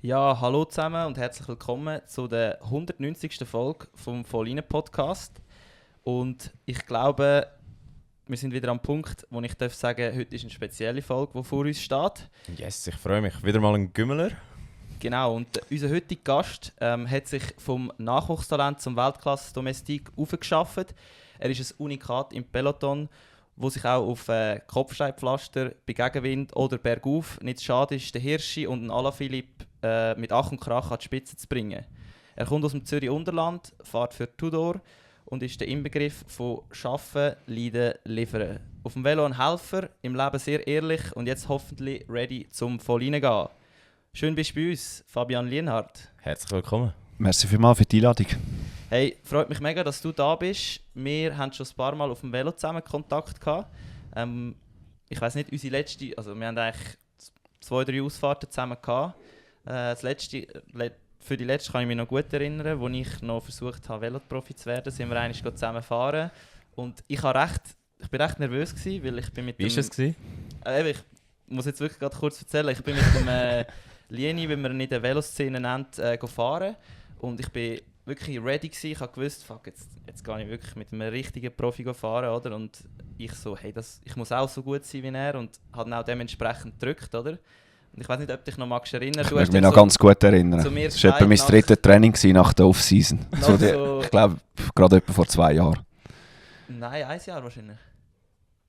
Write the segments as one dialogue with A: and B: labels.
A: Ja, hallo zusammen und herzlich willkommen zu der 190. Folge vom Volline Podcast. Und ich glaube, wir sind wieder am Punkt, wo ich sagen darf, heute ist eine spezielle Folge, die vor uns steht.
B: Yes, ich freue mich. Wieder mal ein Gümmeler.
A: Genau, und unser heutiger Gast hat sich vom Nachwuchstalent zum Weltklasse-Domestik aufgeschafft. Er ist ein Unikat im Peloton, wo sich auch auf Kopfsteinpflaster bei Gegenwind oder bergauf nicht schade ist, den Hirschi und den Alaphilippe mit Ach und Krach an die Spitze zu bringen. Er kommt aus dem Zürich Unterland, fährt für Tudor und ist der Inbegriff von Schaffen, Leiden, Liefern. Auf dem Velo ein Helfer, im Leben sehr ehrlich und jetzt hoffentlich ready zum Volline gehen. Schön bist du bei uns, Fabian Lienhardt.
B: Herzlich willkommen.
C: Merci vielmals für die Einladung.
A: Hey, freut mich mega, dass du da bist. Wir haben schon ein paar Mal auf dem Velo zusammen Kontakt gehabt. Ich weiss nicht, unsere letzte, also wir haben eigentlich 2-3 Ausfahrten zusammen gehabt. Für die letzte kann ich mich noch gut erinnern, als ich noch versucht habe, Veloprofi zu werden, sind wir eigentlich zusammen fahren. Und ich bin recht nervös gewesen, weil ich bin mit
B: Wie war es?
A: Ich muss jetzt wirklich gerade kurz erzählen, ich bin mit dem Lieni, wie man ihn in der Veloszene nennt, fahren. Und ich bin wirklich ready gewesen. Ich habe gewusst, fuck, jetzt gehe ich wirklich mit einem richtigen Profi fahren, oder? Und ich so, hey, ich muss auch so gut sein wie er und habe ihn auch dementsprechend gedrückt, oder? Und ich weiß nicht, ob du dich noch magst erinnern.
C: Ich kann mich noch ganz gut erinnern. Das war etwa mein drittes Training nach der Off-Season. Ich glaube, gerade etwa vor 2 Jahren.
A: Nein, 1 Jahr wahrscheinlich.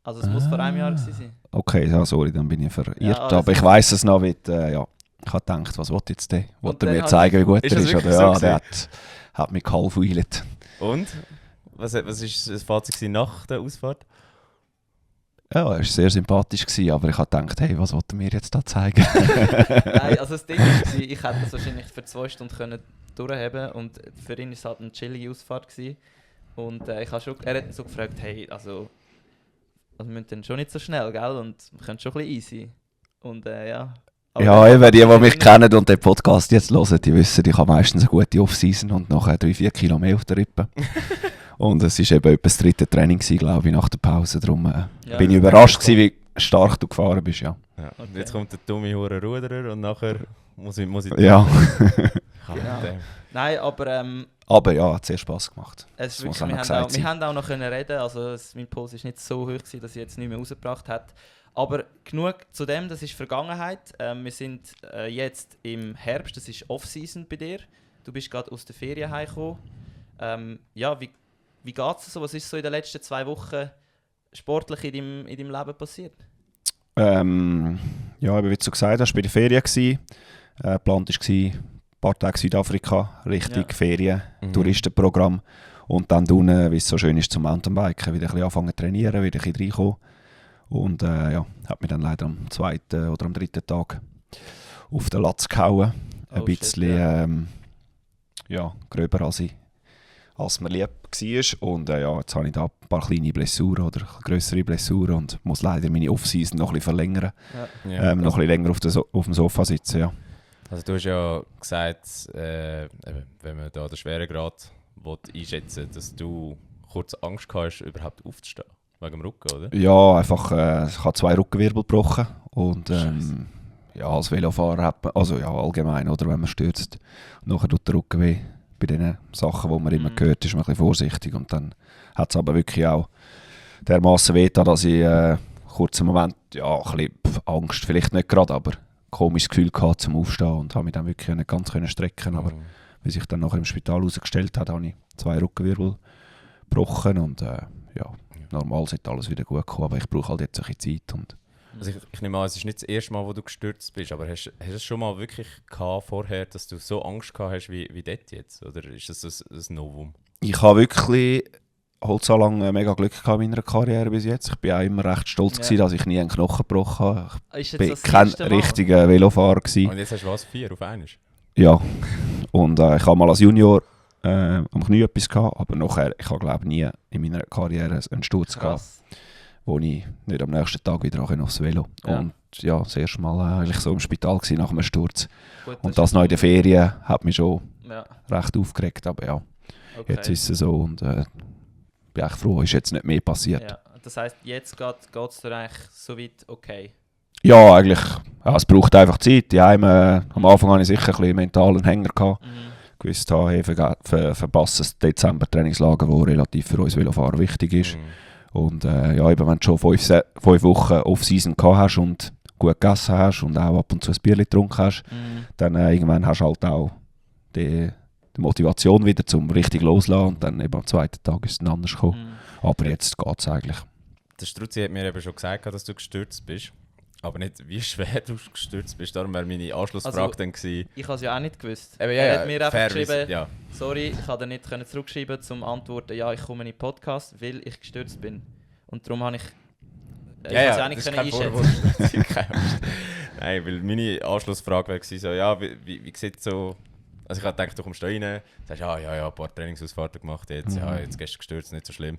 A: Also es muss vor einem Jahr gewesen sein.
C: Okay, ja, sorry, dann bin ich verirrt.
A: Ja,
C: aber ich weiss es noch, wie ich habe gedacht, was will jetzt der? Wollte er mir zeigen, wie gut er ist? Oder ja, der hat mich gehalfweilet.
B: Und? Was war das Fazit nach der Ausfahrt?
C: Ja, er war sehr sympathisch, aber ich habe gedacht, hey, was wollte er mir jetzt da zeigen?
A: Nein, also das Ding war, ich hätte das wahrscheinlich für 2 Stunden durchheben und für ihn war es halt eine chillige Ausfahrt gewesen. Und er hat so gefragt, hey, also wir müssen dann schon nicht so schnell, gell? Und wir können schon ein bisschen easy. Und ja.
C: Ja, eben, die mich kennen und den Podcast jetzt hören, die wissen, ich habe meistens eine gute Off-Season und nachher 3-4 Kilo mehr auf der Rippe. Und es war eben etwa das 3. Training, glaube ich, nach der Pause. Darum bin ich überrascht gewesen, wie stark du gefahren bist. Ja.
B: Ja. Okay. Jetzt kommt der dumme Hure Ruderer und nachher muss ich
C: ja.
A: Genau. Nein,
C: aber ja, hat sehr Spass gemacht.
A: Wir haben auch noch reden. Also mein Puls war nicht so hoch, dass ich jetzt nicht mehr rausgebracht habe. Aber genug zu dem, das ist Vergangenheit. Wir sind jetzt im Herbst, das ist Off-Season bei dir. Du bist gerade aus der Ferien heimgekommen. Ja, wie geht es so? Was ist so in den letzten 2 Wochen sportlich in deinem Leben passiert?
C: Ja, wie du gesagt hast, ich war bei der Ferien. Geplant war ein paar Tage Südafrika, richtig Ferien, Touristenprogramm. Und dann unten, wie es so schön ist, zum Mountainbiken, wieder ein bisschen anfangen zu trainieren, wieder ein bisschen reinkommen. Und hat mich dann leider am 2. oder am 3. Tag auf den Latz gehauen. Ein bisschen gröber als mir lieb war. Und jetzt habe ich da ein paar kleine Blessuren oder grössere Blessuren und muss leider meine Off-Season noch ein bisschen verlängern. Ja. Noch ein bisschen länger auf dem Sofa sitzen, ja.
B: Also du hast ja gesagt, wenn man da den Schweregrad einschätzen will, dass du kurz Angst hast, überhaupt aufzustehen. Wegen dem Rücken, oder?
C: Ja, einfach, ich habe 2 Rückenwirbel gebrochen. Und als Velofahrer hat man, also ja, allgemein, oder, wenn man stürzt, nachher tut der Rücken weh. Bei den Sachen, die man immer hört, ist man ein bisschen vorsichtig. Und dann hat es aber wirklich auch dermassen weh, dass ich kurzen Moment, ja, ein bisschen Angst, vielleicht nicht gerade, aber komisches Gefühl gehabt zum Aufstehen und habe mich dann wirklich nicht ganz strecken. Aber wie sich dann nachher im Spital herausgestellt hat, habe ich 2 Rückenwirbel gebrochen und normal sollte alles wieder gut kommen, aber ich brauche halt jetzt ein bisschen Zeit. Und
B: also ich nehme an, es ist nicht das erste Mal, wo du gestürzt bist, aber hast du es schon mal wirklich gehabt vorher, dass du so Angst gehabt hast wie dort jetzt? Oder ist das ein Novum?
C: Ich habe wirklich so lange mega Glück gehabt in meiner Karriere bis jetzt. Ich war auch immer recht stolz gewesen, dass ich nie einen Knochen gebrochen habe. Ich war kein richtiger Velofahrer gewesen.
B: Und jetzt hast du was? 4 auf einmal?
C: Ja. Und ich habe mal als Junior am Knie etwas gehabt, aber nachher, ich habe glaube nie in meiner Karriere einen Sturz gehabt, wo ich nicht am nächsten Tag wieder aufs Velo. Ja. Und ja, das erste Mal war ich so im Spital gewesen, nach einem Sturz. Gut, und das noch in den Ferien hat mich schon recht aufgeregt, aber ja, jetzt ist es so und bin echt froh, ist jetzt nicht mehr passiert.
A: Ja. Das heisst, jetzt geht es dir eigentlich so weit okay?
C: Ja, eigentlich. Ja, es braucht einfach Zeit. Am Anfang hatte ich sicher ein bisschen einen mentalen Hänger gehabt. Gewusst habe, hey, verpassen das Dezember-Trainingslager, das relativ für uns Velofahrer wichtig ist. Und eben, wenn du schon 5 Wochen Off-Season gehabt hast und gut gegessen hast und auch ab und zu ein Bier getrunken hast, dann irgendwann hast du halt auch die Motivation wieder zum richtig loslassen und dann eben am zweiten Tag ist es dann anders gekommen. Aber jetzt geht es eigentlich.
B: Der Struzzi hat mir eben schon gesagt, dass du gestürzt bist. Aber nicht, wie schwer du gestürzt bist. Darum wäre meine Anschlussfrage dann gewesen.
A: Ich habe es ja auch nicht gewusst.
B: Er
A: hat mir einfach geschrieben,
B: ja.
A: sorry, ich konnte nicht zurückschreiben zum Antworten, ja, ich komme in den Podcast, weil ich gestürzt bin. Und darum habe ich
B: Ja,
A: auch nicht
B: das ist kein
A: einschätzen.
B: Nein, weil meine Anschlussfrage war so, ja, wie sieht so... Also ich habe gedacht, du kommst da rein, sagst, ja, ein paar Trainingsausfahrten gemacht jetzt, jetzt gestern gestürzt, nicht so schlimm.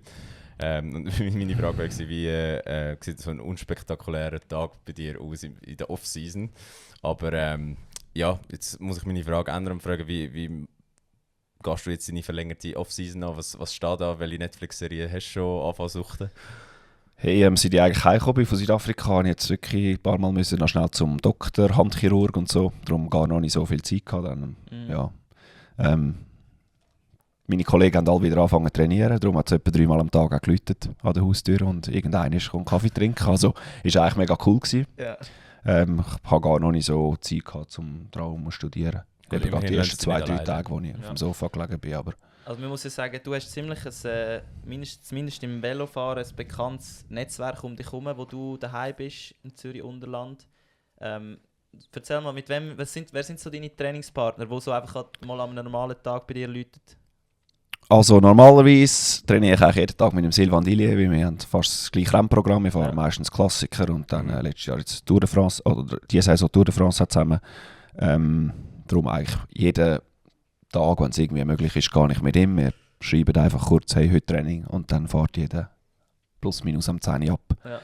B: Und meine Frage war, wie sieht so ein unspektakulärer Tag bei dir aus in der Off-Season? Aber jetzt muss ich meine Frage ändern und fragen, wie gehst du jetzt in die verlängerte Off-Season an? Was steht da? Welche Netflix-Serie hast du schon angefangen zu suchen?
C: Hey, seit ich eigentlich heimgekommen bin von Südafrika, habe ich jetzt wirklich ein paar Mal müssen noch schnell zum Doktor, Handchirurg und so. Darum gar noch nicht so viel Zeit gehabt. Dann, meine Kollegen haben alle wieder angefangen zu trainieren, darum hat es etwa 3 Mal am Tag auch geläutet an der Haustür und irgendeiner ist Kaffee trinken. Also ist eigentlich mega cool gewesen.
A: Ja.
C: Ich habe gar noch nicht so Zeit gehabt, um darum zu studieren.
B: Gut,
C: Eben gerade die ersten
B: immerhin
C: 2-3
B: nicht
C: Tage, wo ich auf dem Sofa gelegen bin. Aber
A: Also man muss ja sagen, du hast ziemlich zumindest im Velofahren ein bekanntes Netzwerk um dich herum, wo du daheim bist in Zürich-Unterland. Erzähl mal, wer sind so deine Trainingspartner, die so einfach mal an einem normalen Tag bei dir läuten?
C: also normalerweise trainiere ich eigentlich jeden Tag mit dem Sylvain Dillier, weil wir haben fast das gleiche Rennprogramm. Wir fahren meistens Klassiker und dann letztes Jahr jetzt Tour de France, oder diese Saison Tour de France zusammen. Darum eigentlich jeden Tag, wenn es irgendwie möglich ist, gehe ich mit ihm. Wir schreiben einfach kurz, hey, heute Training und dann fährt jeder plus minus am 10 ab. Ja.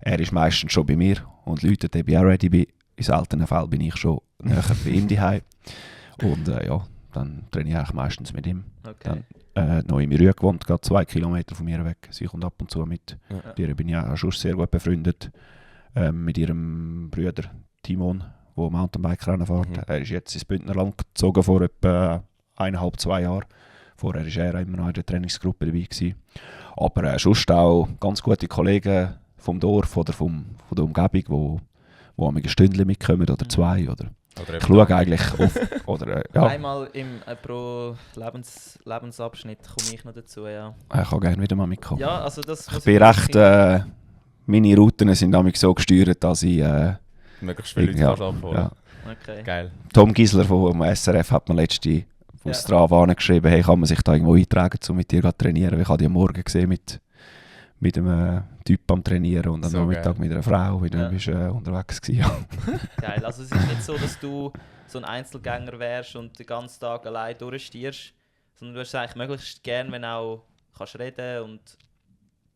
C: Er ist meistens schon bei mir und läutet, ob ich auch ready bin. In seltenen Fällen bin ich schon näher bei ihm daheim. Und dann trainiere ich meistens mit ihm.
A: Okay.
C: Dann, noch in Rüeg wohnt, gerade 2 Kilometer von mir weg. Sie kommt ab und zu mit. Ja. Mit ihr bin ich auch schon sehr gut befreundet. Mit ihrem Bruder Timon, der Mountainbike-Rennen fährt. Er ist jetzt ins Bündnerland gezogen vor etwa 1,5-2 Jahren. Vorher war er immer noch in der Trainingsgruppe dabei gewesen. Aber sonst auch ganz gute Kollegen vom Dorf oder von der Umgebung, die ein Stündchen mitkommen oder 2. Oder ich schaue eigentlich auf.
A: Einmal pro Lebensabschnitt komme ich noch dazu, ja.
C: Ich kann gerne wieder mal mitkommen.
A: Ja, also das
C: ich bin recht... meine Routen sind damit so gesteuert, dass ich...
B: möglichst viele Leute abholen.
C: Ja.
A: Okay.
C: Geil. Tom Gisler vom SRF hat mir letzte aus Strava geschrieben, hey, kann man sich da irgendwo eintragen, um mit dir zu trainieren? Ich habe die am Morgen gesehen mit einem Typ am Trainieren und am Nachmittag mit einer Frau, wie du bist unterwegs gewesen.
A: Geil, also es ist nicht so, dass du so ein Einzelgänger wärst und den ganzen Tag allein durchstierst, sondern du hast eigentlich möglichst gern, wenn auch kannst reden und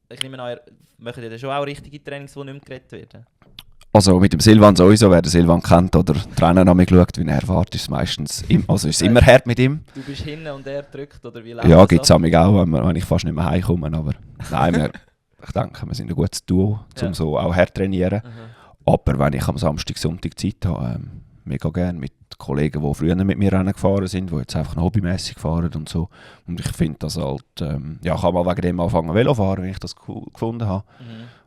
A: ich nehme an, machen dir schon auch richtige Trainings, die nicht mehr geredet werden?
C: Also mit dem Sylvain sowieso, wer den Sylvain kennt oder Trainer an mich schaut, wie er fährt, ist es meistens ist es immer hart mit ihm.
A: Du bist hinten und er drückt, oder wie läuft
C: Ja, gibt es auch, wenn ich fast nicht mehr heimkomme, aber nein, ich denke, wir sind ein gutes Duo, um so auch hart zu trainieren. Aber wenn ich am Samstag, Sonntag Zeit habe, mega gerne mit Kollegen, die früher mit mir Rennen gefahren sind, die jetzt einfach noch hobbymäßig fahren und so. Und ich finde das halt, ich kann mal wegen dem anfangen Velo fahren, wenn ich das cool gefunden habe.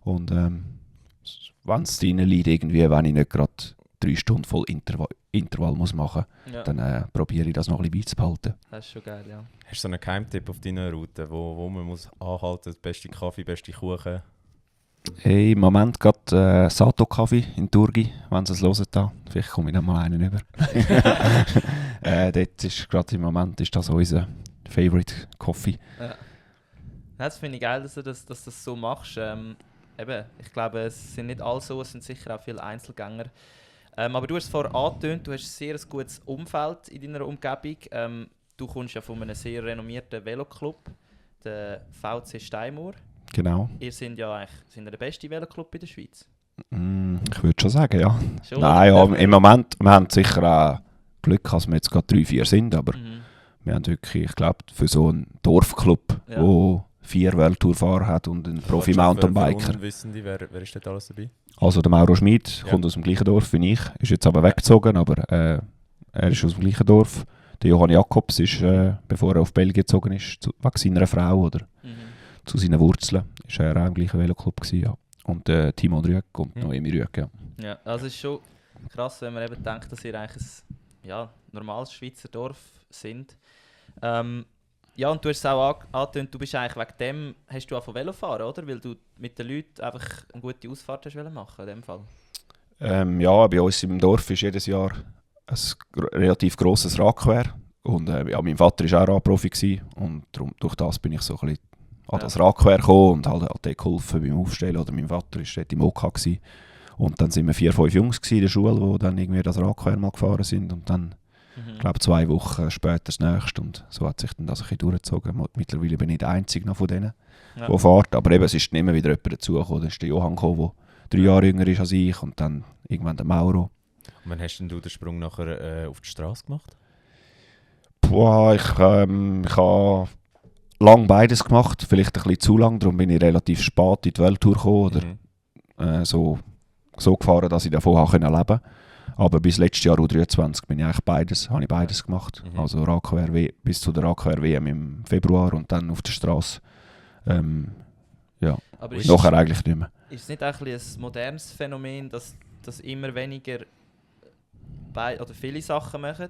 C: Und wenn es drinnen liegt, irgendwie, wenn ich nicht gerade 3 Stunden voll Intervall muss machen muss, dann probiere ich das noch ein bisschen beizubehalten.
A: Das ist schon geil, ja.
B: Hast du so einen Geheimtipp auf deiner Route, wo man muss anhalten, beste Kaffee, beste Kuchen?
C: Hey, im Moment gerade Sato-Kaffee in Turgi, wenn Sie es hören da. Vielleicht komme ich dann mal einen über. Dort ist gerade im Moment ist das unser Favorite Coffee.
A: Ja. Das finde ich geil, dass du das so machst. Eben, ich glaube, es sind nicht alle so, es sind sicher auch viele Einzelgänger. Aber du hast es vorher angetönt, du hast ein sehr gutes Umfeld in deiner Umgebung. Du kommst ja von einem sehr renommierten Veloclub, der VC Steinmoor.
C: Genau.
A: Ihr seid ja eigentlich der beste Veloclub in der Schweiz.
C: Ich würde schon sagen, ja.
A: Schon,
C: nein, ja, im Moment, wir haben sicher auch Glück, dass wir jetzt gerade 3-4 sind, aber wir haben wirklich, ich glaube, für so einen Dorfclub, wo 4 Welttourfahrer hat und einen Profi-Mountainbiker.
B: Wissen die, wer ist dort alles dabei?
C: Also der Mauro Schmid kommt aus dem gleichen Dorf wie ich, ist jetzt aber weggezogen, aber er ist aus dem gleichen Dorf. Der Johann Jakobs ist, bevor er auf Belgien gezogen ist, wegen seiner Frau oder zu seinen Wurzeln, ist er auch im gleichen Veloclub gewesen, ja. Und Timon Rüegg und Noemi Rüegg, ja.
A: Ja, also es ist schon krass, wenn man eben denkt, dass ihr eigentlich ein normales Schweizer Dorf sind. Ja, und du hast es auch angetönt, du bist eigentlich wegen dem, hast du angefangen Velo fahren, oder? Weil du mit den Leuten einfach eine gute Ausfahrt hast machen in dem Fall.
C: Ja, bei uns im Dorf ist jedes Jahr ein relativ grosses Radquer. Und ja, mein Vater war auch Radprofi gewesen, und durch das bin ich so ein bisschen an das Radquer gekommen und halt hat geholfen beim Aufstellen. Oder mein Vater war dort im OK gewesen. Und dann sind wir 4, 5 Jungs in der Schule, die dann irgendwie das Radquer mal gefahren sind. Und dann, ich glaube, 2 Wochen später das nächste. Und so hat sich dann das ein bisschen durchgezogen. Mittlerweile bin ich der Einzige noch von denen, der fährt. Aber eben, es ist nicht mehr wieder jemand dazugekommen. Dann ist der Johann gekommen, der 3 Jahre jünger ist als ich. Und dann irgendwann der Mauro.
B: Und wann hast denn du den Sprung nachher auf die Straße gemacht?
C: Boah, ich habe lange beides gemacht. Vielleicht ein bisschen zu lang. Darum bin ich relativ spät in die Welttour gekommen. Oder so gefahren, dass ich davon leben konnte. Aber bis letztes Jahr U23 habe ich beides gemacht. Also bis zu der Radquer WM im Februar und dann auf der Straße. Ja, aber nachher eigentlich nicht mehr.
A: Ist es nicht ein modernes Phänomen, dass immer weniger oder viele Sachen machen?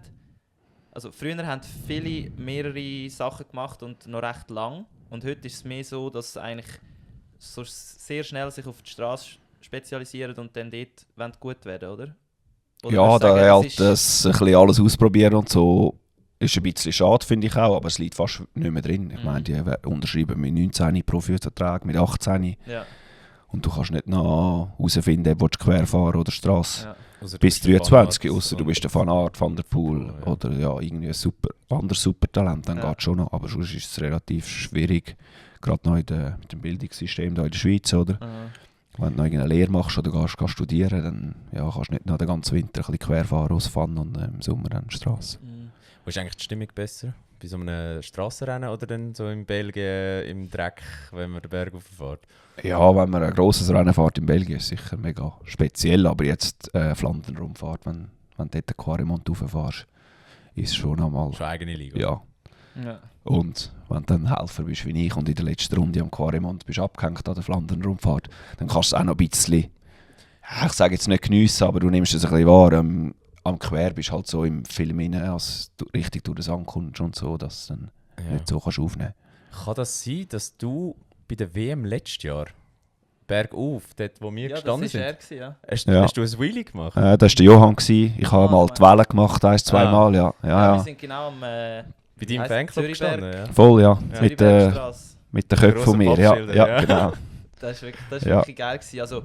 A: Also früher haben viele mehrere Sachen gemacht und noch recht lang. Und heute ist es mehr so, dass es eigentlich so sehr schnell sich auf die Straße spezialisieren und dann dort gut werden, oder?
C: Ja, da halt das ein bisschen alles ausprobieren und so ist ein bisschen schade, finde ich auch, aber es liegt fast nicht mehr drin. Ich meine, die unterschreiben mit 19 Profivertrag, mit 18.
A: Ja.
C: Und du kannst nicht noch herausfinden, ob du querfahren oder Straße.
A: Ja.
B: Also
C: bis 23, außer du bist der Van Aert, Van der Poel oder ja, irgendwie ein anderes Supertalent, dann geht es schon noch. Aber sonst ist es relativ schwierig, gerade noch mit dem Bildungssystem hier in der Schweiz, oder? Wenn du noch irgendeine Lehre machst oder gehst studieren, dann kannst du nicht noch den ganzen Winter ein bisschen querfahren aus Fun und im Sommer dann Straße.
B: Wo ist eigentlich die Stimmung besser? Bei so einem Strassenrennen oder dann so in Belgien im Dreck, wenn man den Berg hochfährt?
C: Ja, wenn man ein grosses Rennen fährt in Belgien, ist es sicher mega speziell. Aber jetzt Flandern-Rundfahrt, wenn du dort den Quaremont rauffährst, ist es schon einmal...
B: Schon eigene Liga.
C: Ja. Und wenn du dann Helfer bist wie ich und in der letzten Runde am Quaremont bist abgehängt an der Flandern-Rundfahrt, dann kannst du es auch noch ein bisschen, ich sage jetzt nicht geniessen, aber du nimmst es ein bisschen wahr. Am Quer bist du halt so im Film rein, als du richtig durch den Sand kommst und so, dass du dann nicht so kannst aufnehmen kannst.
B: Kann das sein, dass du bei der WM letztes Jahr bergauf, dort wo wir gestanden sind, hast du ein Wheelie gemacht?
C: Das war der Johann. Ich habe mal die Welle gemacht, 1-2 Mal. Ja.
A: Wir sind genau am...
B: bei deinem Fanclub gestanden, ja.
C: Voll, ja. Mit den Köpfen von mir, ja, genau.
A: Das war wirklich geil gewesen. Also,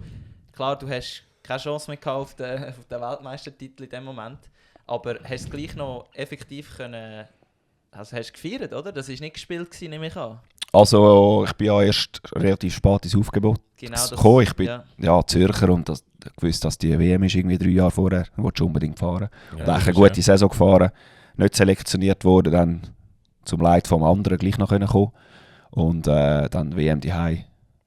A: klar, du hast keine Chance mehr auf den Weltmeistertitel in dem Moment, aber hast es gleich noch effektiv können... Also hast du gefeiert, oder? Das war nicht gespielt, nehme ich an.
C: Also, ich bin ja erst relativ spät ins Aufgebot gekommen. Ich bin Zürcher und gewusst, dass die WM ist irgendwie 3 Jahre vorher. Ich wollte unbedingt fahren. Ja, und eine gute Saison gefahren. Nicht selektioniert worden, dann zum Leid vom anderen gleich noch kommen. Und dann WM daheim.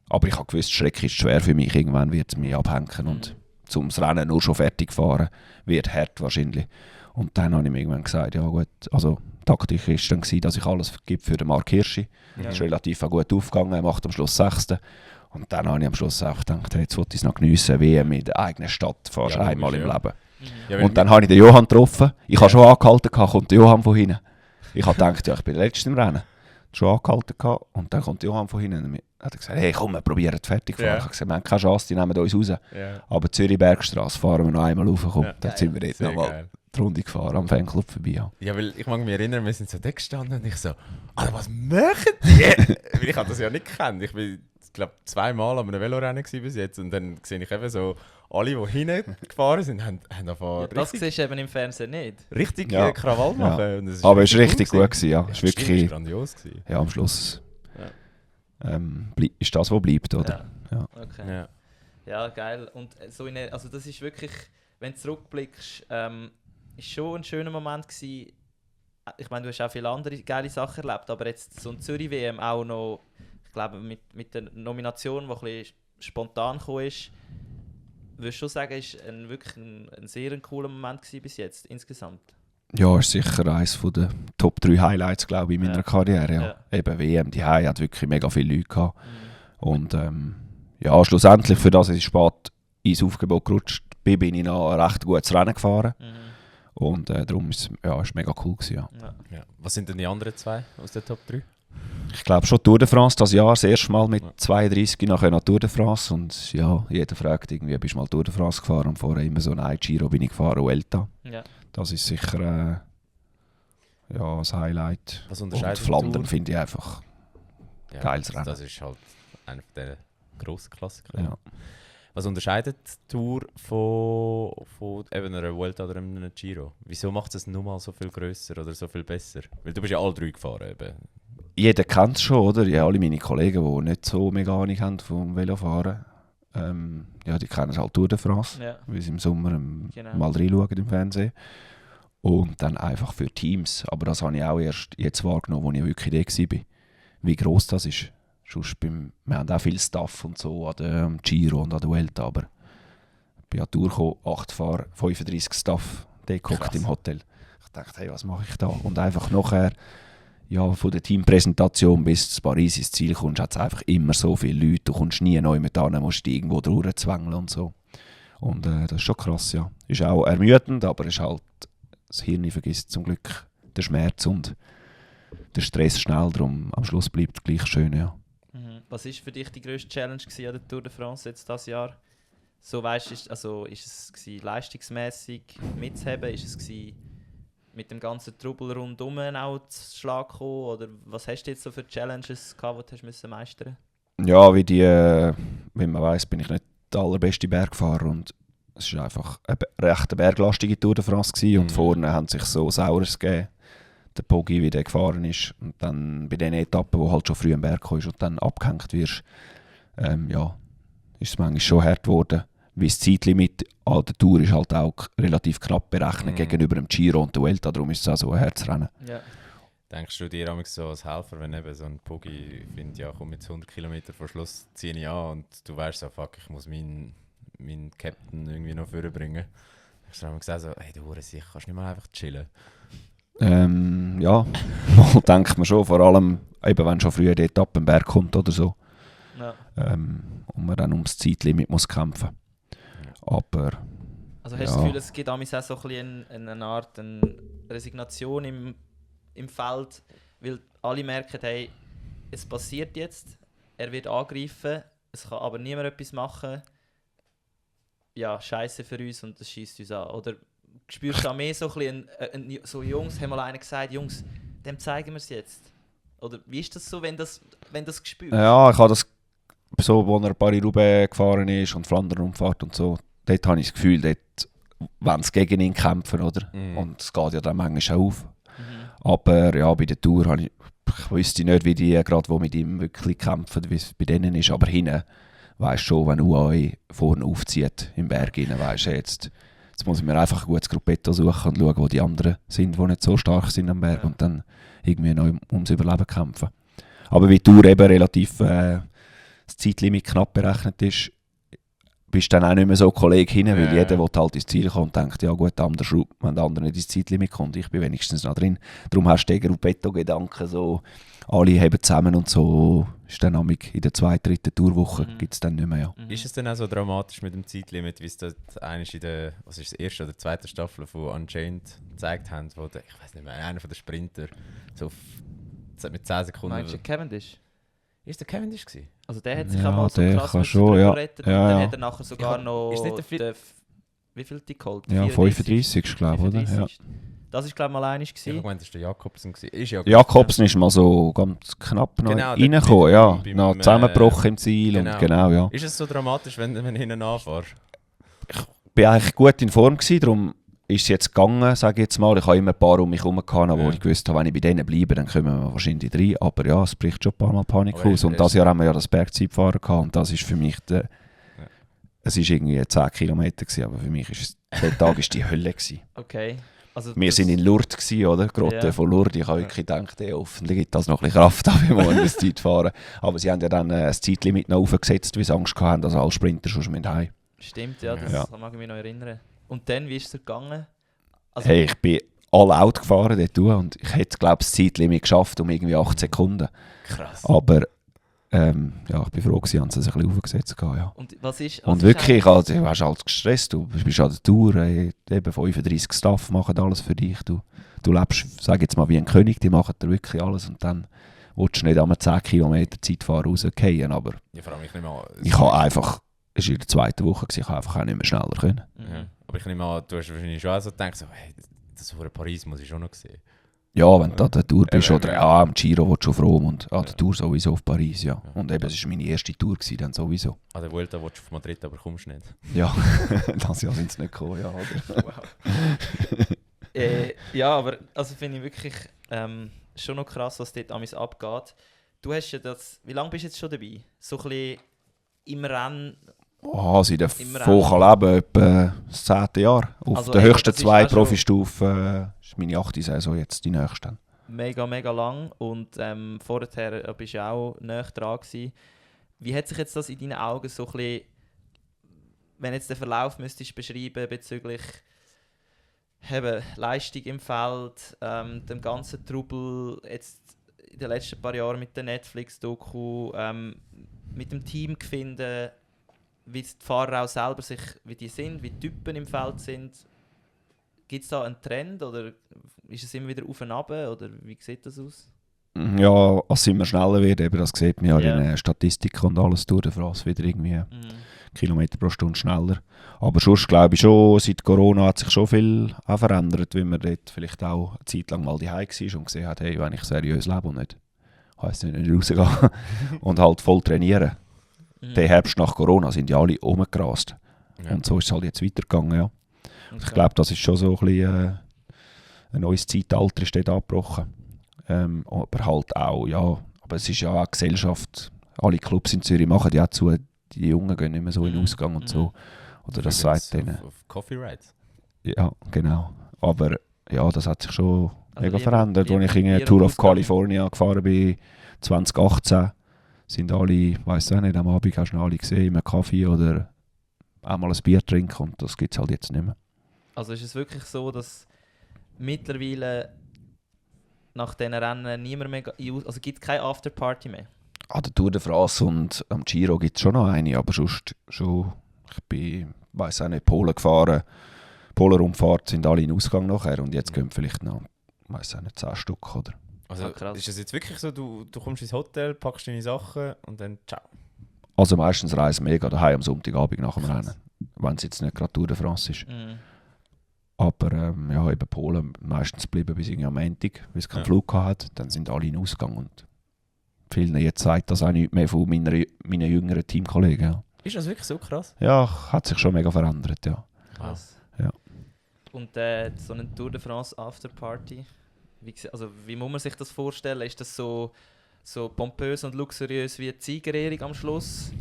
C: Aber ich habe gewusst, Schreck ist schwer für mich. Irgendwann wird es mich abhängen. Und zum Rennen nur schon fertig fahren wird hart wahrscheinlich. Und dann habe ich mir irgendwann gesagt, ja gut, also Taktik war dann, dass ich alles gebe für den Mark Hirschi. Das ist relativ gut aufgegangen, er macht am Schluss 6. Und dann habe ich am Schluss auch gedacht, hey, jetzt wollte ich es noch geniessen, wie in der eigenen Stadt fast einmal im Leben. Ja, und dann habe ich den Johann getroffen. Ich habe schon angehalten, kommt der Johann von hinten. Ich habe gedacht, ja, ich bin der Letzte im Rennen. Schon angehalten und dann kommt der Johann von hinten. Dann hat er gesagt, hey komm, wir probieren fertig zu fahren. Ich habe gesagt, wir haben keine Chance, die nehmen uns raus. Aber Zürich-Bergstrasse fahren wir noch einmal rauf. Dann sind wir dort nochmal die Runde gefahren, am Fanclub vorbei.
B: Ja, weil ich mag mich erinnern, wir sind so da gestanden und ich so, was machen die? Weil ich habe das ja nicht gekannt. Ich bin, glaube 2-mal an einem Velorennen bis jetzt und dann sehe ich eben so, alle, die hinten gefahren sind, haben angefangen.
A: Das siehst du eben im Fernsehen nicht.
B: Richtig Krawall machen. Ja. Und
C: es aber es war richtig gut gewesen, ja. Es war wirklich
B: grandios gewesen.
C: Ja, am Schluss ist das, was bleibt, oder?
A: Ja. Okay. Ja, geil. Und so also das ist wirklich, wenn du zurückblickst, ist schon ein schöner Moment gewesen. Ich meine, du hast auch viele andere geile Sachen erlebt, aber jetzt so ein Zürich-WM auch noch, ich glaube, mit der Nomination, die ein bisschen spontan gekommen ist, würdest du schon sagen, es war wirklich ein sehr cooler Moment gewesen bis jetzt, insgesamt?
C: Ja, ist sicher eines der Top 3 Highlights, glaube ich, in meiner Karriere. Ja. Eben WM, die hat wirklich mega viele Leute gehabt. Und ja, schlussendlich, für das ich spät ins Aufgebot gerutscht bin ich noch ein recht gutes Rennen gefahren. Und darum ist es mega cool gewesen, ja.
B: Ja. Was sind denn die anderen 2 aus der Top 3?
C: Ich glaube schon Tour de France das Jahr, das erste Mal mit 32 nachher noch Tour de France. Und ja, jeder fragt irgendwie, bist du mal Tour de France gefahren? Und vorher immer so ein Giro bin ich gefahren, Vuelta.
A: Ja.
C: Das ist sicher das Highlight.
B: Was
C: und
B: unterscheidet
C: Flandern finde ich einfach geiles Rennen.
B: Das ist halt einer der grossen Klassiker.
C: Ja.
B: Was unterscheidet die Tour von eben einer Vuelta oder einem Giro? Wieso macht es nun mal so viel grösser oder so viel besser? Weil du bist ja alle 3 gefahren. Eben.
C: Jeder kennt es schon, oder? Ja, alle meine Kollegen, die nicht so mega Ahnung haben vom Velofahren, die kennen halt Tour de France, weil sie im Sommer mal reinschauen im Fernsehen. Und dann einfach für Teams. Aber das habe ich auch erst jetzt wahrgenommen, als ich wirklich da war. Wie gross das ist. Wir haben auch viel Staff und so an der Giro und an der Vuelta, aber ich bin an die Tour gekommen, 8 Fahrer, 35 Staff, geguckt im Hotel. Ich dachte, hey, was mache ich da? Und einfach nachher, von der Teampräsentation bis zu Paris ins Ziel kommst, hat es einfach immer so viele Leute, du kommst nie neu mit an, musst irgendwo durchzwängeln und so. Und das ist schon krass, ja. Ist auch ermüdend, aber ist halt, das Hirn vergisst zum Glück den Schmerz und den Stress schnell, darum am Schluss bleibt es gleich schön, ja.
A: Was war für dich die grösste Challenge an der Tour de France jetzt dieses Jahr? So weißt, ist es leistungsmäßig mitzuheben? Ist es mit dem ganzen Trubel rundum auch zu Schlag gekommen? Oder was hast du jetzt so für Challenges gehabt, die du meistern musst?
C: Ja, wie man weiss, bin ich nicht der allerbeste Bergfahrer und es war einfach eine recht berglastige Tour de France gewesen, und vorne haben sich so Saures gegeben. Der Poggi, wie der gefahren ist, und dann bei den Etappen, wo halt schon früh am Berg kommst und dann abgehängt wirst, ist es manchmal schon hart geworden. Weil das Zeitlimit an der Tour ist halt auch relativ knapp berechnet gegenüber dem Giro und der Vuelta, darum ist es auch so ein Herzrennen.
A: Ja.
B: Denkst du dir so als Helfer, wenn eben so ein Poggi findet, ja komm, jetzt 100 Kilometer vor Schluss ziehe ich an und du weißt so, fuck, ich muss meinen Captain irgendwie noch vorbringen. Hast du dann gesagt so, hey du Hurensicht, kannst du nicht mal einfach chillen?
C: Ja, denkt man schon, vor allem eben, wenn schon früher die Etappe am Berg kommt oder so.
A: Ja.
C: Und man dann ums Zeitlimit muss kämpfen. Aber
A: also hast du das Gefühl, es gibt auch so ein eine Art Resignation im Feld, weil alle merken, hey, es passiert jetzt, er wird angreifen, es kann aber niemand etwas machen. Ja, scheiße für uns und das schießt uns an. Oder spürst du auch mehr so ein bisschen, so Jungs, haben mal einer gesagt, Jungs, dem zeigen wir es jetzt? Oder wie ist das so, wenn das spürst?
C: Ja, ich habe das so, als er Paris-Roubaix gefahren ist und Flandern-Rundfahrt und so, dort habe ich das Gefühl, dort wollen sie gegen ihn kämpfen, oder? Und es geht ja dann manchmal auf. Aber ja, bei der Tour habe ich wüsste nicht, wie die gerade, die mit ihm wirklich kämpfen, wie es bei denen ist. Aber hinten weisst schon, wenn UAE vorne aufzieht im Berg hinein, weisst du, jetzt muss ich mir einfach ein gutes Gruppetto suchen und schauen, wo die anderen sind, die nicht so stark sind am Berg, und dann irgendwie noch ums Überleben kämpfen. Aber wie die Tour eben relativ das Zeitlimit knapp berechnet ist, bist du dann auch nicht mehr so Kollege hin, weil jeder will halt ins Ziel kommen und denkt, ja gut, wenn der andere nicht ins Zeitlimit kommt, ich bin wenigstens noch drin. Darum hast du den Gruppetto-Gedanken, so, alle haben zusammen und so, ist dann in der 2., 3. Tourwoche gibt es dann nicht mehr. Ja.
B: Ist es denn auch so dramatisch mit dem Zeitlimit, wie es dort eigentlich in der, was ist das, 1. oder 2. Staffel von Unchained gezeigt haben, wo der, ich weiß nicht mehr, einer von den Sprinter so mit 10 Sekunden...
A: Meinst du Cavendish?
B: Ist der Cavendish gewesen?
A: Also der hat sich auch mal so krass
C: gerettet
A: und dann hat er nachher sogar noch...
B: Ist nicht
A: wie viel die geholt?
C: Ja, 35 glaube ich, oder? Ja.
A: Das war glaube ich mal einig.
B: Ich habe gemeint, das war der Jakobsen.
C: Jakobsen ist mal so ganz knapp noch reingekommen, ja. Noch zusammengebrochen im Ziel und genau, ja.
B: Ist es so dramatisch, wenn hinten anfährst?
C: Ich war eigentlich gut in Form gewesen, darum ist es jetzt gegangen, sage ich jetzt mal. Ich habe immer ein paar um mich herum gehabt, wo ich gewusst habe, wenn ich bei denen bleibe, dann kommen wir wahrscheinlich rein. Aber ja, es bricht schon ein paar Mal Panik aus. Und dieses Jahr haben wir ja das Bergzeitfahren gehabt und das ist für mich es war irgendwie 10 Kilometer gewesen, aber für mich ist der Tag ist die Hölle gewesen.
A: Okay. Also
C: wir waren in Lourdes gewesen, oder? Grotte von Lourdes. Ich habe wirklich gedacht, hoffentlich gibt das noch ein bisschen Kraft, wenn wir das Zeit fahren. Aber sie haben ja dann ein Zeitlimit noch aufgesetzt, weil sie Angst hatten, dass alle Sprinter schon heim müssen.
A: Stimmt, ja, das mag ich mich noch erinnern. Und dann, wie ist es gegangen? Also,
C: Hey, ich bin all out gefahren dort und ich hätte, glaube ich, das Zeitlimit geschafft um irgendwie 8 Sekunden.
B: Krass.
C: Aber ja, ich bin froh gewesen, haben sie es ein bisschen aufgesetzt. Ja.
A: Und was ist...
C: Und wirklich, also, du warst halt gestresst, du bist an der Tour, eben 35 Staff machen alles für dich. Du lebst, sag jetzt mal, wie ein König, die machen dir wirklich alles und dann willst du nicht einmal 10 Kilometer Zeitfahren rausgehen, aber
B: Ja, vor allem, ich nehme an,
C: ich habe einfach, es war in der zweiten Woche, ich habe einfach auch nicht mehr schneller können.
B: Ja. Aber ich nehme an, du hast wahrscheinlich schon auch so gedacht, so, hey, das vor Paris muss ich schon noch sehen.
C: Ja, wenn du an der Tour bist oder
B: ja.
C: am Giro willst du schon froh und an der Tour sowieso auf Paris, ja. Und eben, es war meine erste Tour gewesen, dann sowieso.
B: An der Vuelta willst du auf Madrid, aber kommst nicht.
C: Ja, das Jahr sind sie nicht gekommen, ja. Oder?
A: Ja, aber also finde ich wirklich schon noch krass, was dort amigs abgeht. Du hast ja das... Wie lange bist du jetzt schon dabei? So ein bisschen im Rennen...
C: Seit der
A: Im
C: Leben etwa das 10. Jahr. Auf
A: Also
C: den
A: eben,
C: höchsten
A: das ist
C: 2
A: auch schon-
C: Profistufen ist meine 8. Saison jetzt die nächste.
A: Mega, mega lang. Und vorher bist du ja auch näher dran gewesen. Wie hat sich jetzt das in deinen Augen so ein bisschen... Wenn jetzt den Verlauf müsstest beschreiben bezüglich eben, Leistung im Feld, dem ganzen Trubel jetzt in den letzten paar Jahren mit der Netflix-Doku, mit dem Team finden, wie die Fahrer auch selber sich, wie die sind, wie die Typen im Feld sind. Gibt es da einen Trend oder ist es immer wieder auf und ab oder wie sieht das aus?
C: Ja, als es immer schneller wird, eben, das sieht man ja
A: Ja.
C: in den Statistiken und alles durch den France wieder irgendwie Kilometer pro Stunde schneller. Aber sonst glaube ich schon, seit Corona hat sich schon viel auch verändert, weil man dort vielleicht auch eine Zeit lang mal daheim war und gesehen hat, hey, wenn ich seriös lebe und nicht, heisst nicht rausgehen und halt voll trainieren. Den Herbst nach Corona sind ja alle rumgerast.
B: Ja.
C: Und so ist es halt jetzt weitergegangen, ja.
A: Okay.
C: Ich glaube, das ist schon so ein bisschen ein neues Zeitalter ist dort abgebrochen. Aber halt auch, ja, aber es ist ja auch eine Gesellschaft, alle Clubs in Zürich machen ja auch zu, die Jungen gehen nicht mehr so in den Ausgang und so. Oder das sagt denen.
B: Auf Coffee Rides.
C: Ja, genau. Aber ja, das hat sich schon
A: Also
C: mega
A: lieber-
C: verändert. Als ich in
A: lieber
C: eine Tour of
A: Ausgang.
C: California gefahren bin, 2018, sind alle, ich weiss auch nicht, am Abend hast du noch alle gesehen, in einem Kaffee oder auch mal ein Bier trinken und das gibt es halt jetzt nicht mehr.
A: Also ist es wirklich so, dass mittlerweile nach diesen Rennen niemand mehr... Also gibt es keine Afterparty mehr?
C: An der Tour de France und am Giro gibt es schon noch eine, aber sonst schon, ich bin, weiss auch nicht, Polen gefahren, Polen-Rundfahrt sind alle in Ausgang nachher und jetzt gehen vielleicht noch, weiss auch nicht, 10 Stück, oder?
B: Also
A: Ah, krass.
B: ist es jetzt wirklich so, du kommst ins Hotel, packst deine Sachen und dann ciao?
C: Also meistens reisen wir daheim am Sonntagabend nach dem
B: Krass.
C: Rennen, wenn es jetzt nicht gerade Tour de France ist.
A: Mhm.
C: Aber ja, eben Polen meistens bleiben bis irgendwie am Montag, weil es keinen
B: Ja.
C: Flug hatte, dann sind alle in Ausgang und vielen jetzt sagt das auch nicht mehr von meinen jüngeren Teamkollegen. Ja.
B: Ist das wirklich so krass?
C: Ja, hat sich schon mega verändert, ja.
A: Krass.
C: Ja.
A: Und so eine Tour de France Afterparty, wie muss man sich das vorstellen? Ist das so pompös und luxuriös wie eine Siegerehrung am Schluss?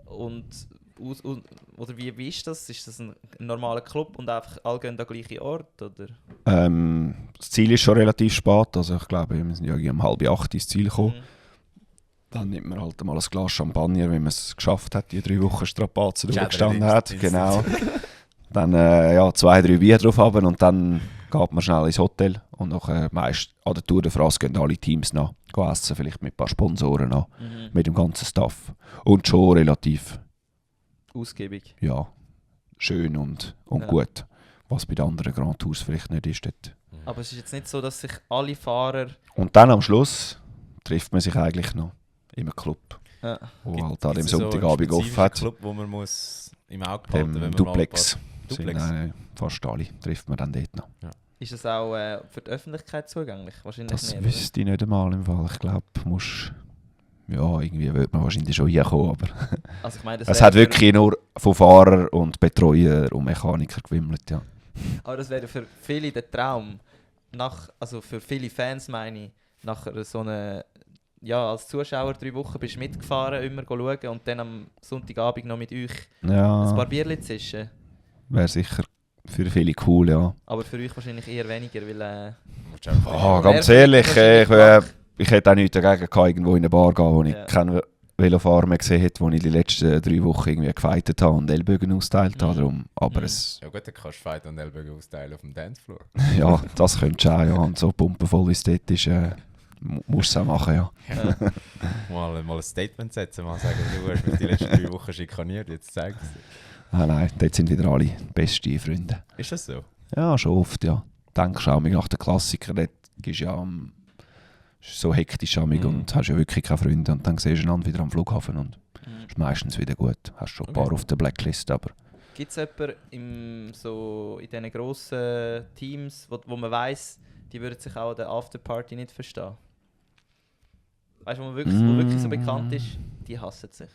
A: Oder wie ist das? Ist das ein normaler Club und einfach alle gehen an den gleichen Ort? Oder?
C: Das Ziel ist schon relativ spät, also ich glaube, wir sind ja irgendwie um 7:30 ins Ziel gekommen.
A: Mhm.
C: Dann nimmt man halt mal ein Glas Champagner, wenn man es geschafft hat, die 3 Wochen Strapazen
B: Schädel
C: durchgestanden
B: ins-
C: hat.
B: ins-
C: Genau. Dann 2-3 Bier drauf haben und dann geht man schnell ins Hotel. Und nachher meist an der Tour de France gehen alle Teams noch essen, vielleicht mit ein paar Sponsoren noch,
A: Mhm.
C: mit dem ganzen Staff. Und schon relativ
A: Ausgiebig.
C: ja, schön und
A: Ja.
C: gut. Was bei den anderen Grand Tours vielleicht nicht ist. Dort.
A: Aber es ist jetzt nicht so, dass sich alle Fahrer...
C: Und dann am Schluss trifft man sich eigentlich noch in einem Club,
A: Ja.
C: wo halt an dem
B: Gibt's so
C: Sonntagabend
B: einen
C: offen
B: spezifischen
C: hat.
B: Club, wo man muss im Auge behalten wenn
C: Dem
B: man
C: Duplex.
B: mal Duplex?
C: Sind, fast alle trifft man dann dort noch.
A: Ist es auch für die Öffentlichkeit zugänglich? Wahrscheinlich
C: Das
A: nicht.
C: wüsste ich nicht einmal im Fall. Ich glaube, ja, irgendwie wird man wahrscheinlich schon hinkommen, aber
A: Also ich meine,
C: es
A: wäre
C: hat
A: für-
C: wirklich nur von Fahrer und Betreuer und Mechaniker gewimmelt, ja.
A: Aber das wäre für viele der Traum. Also für viele Fans meine ich, nach so einer... Ja, als Zuschauer 3 Wochen bist du mitgefahren, immer schauen und dann am Sonntagabend noch mit euch ein paar
C: Ja,
A: Bierchen zischen.
C: wäre sicher für viele cool, ja.
A: Aber für euch wahrscheinlich eher weniger, weil...
B: Willst du einfach-
C: Ganz
A: Wer
C: ehrlich,
A: wahrscheinlich
C: ich hätte auch nichts dagegen gehabt, irgendwo in eine Bar gehen, wo ich
A: Ja.
C: kenne, Velofahrer mehr gesehen hat, wo ich die letzten 3 Wochen irgendwie gefightet habe und Ellbogen austeilt habe. Darum. Aber es,
B: Ja gut, dann kannst du Fight und Ellbogen austeilen auf dem Dancefloor.
C: ja, das könntest du auch, ja. Und so pumpenvoll wie es dort ist, musst du es auch machen, ja.
B: Mal ein Statement setzen, mal sagen, du hast mich die letzten 3 Wochen schikaniert, jetzt zeig es dir.
C: Ah, nein, dort sind wieder alle beste Freunde.
B: Ist das so?
C: Ja, schon oft, ja. Denkst du auch nach den Klassikern, dort gehst du ja ist so hektisch und hast ja wirklich keine Freunde und dann siehst du einander wieder am Flughafen und ist meistens wieder gut. Hast schon ein paar auf der Blacklist, aber...
A: Gibt es jemanden so in diesen grossen Teams, wo man weiss, die würden sich auch an der Afterparty nicht verstehen? Weißt du, wo wirklich so bekannt ist, die hassen sich.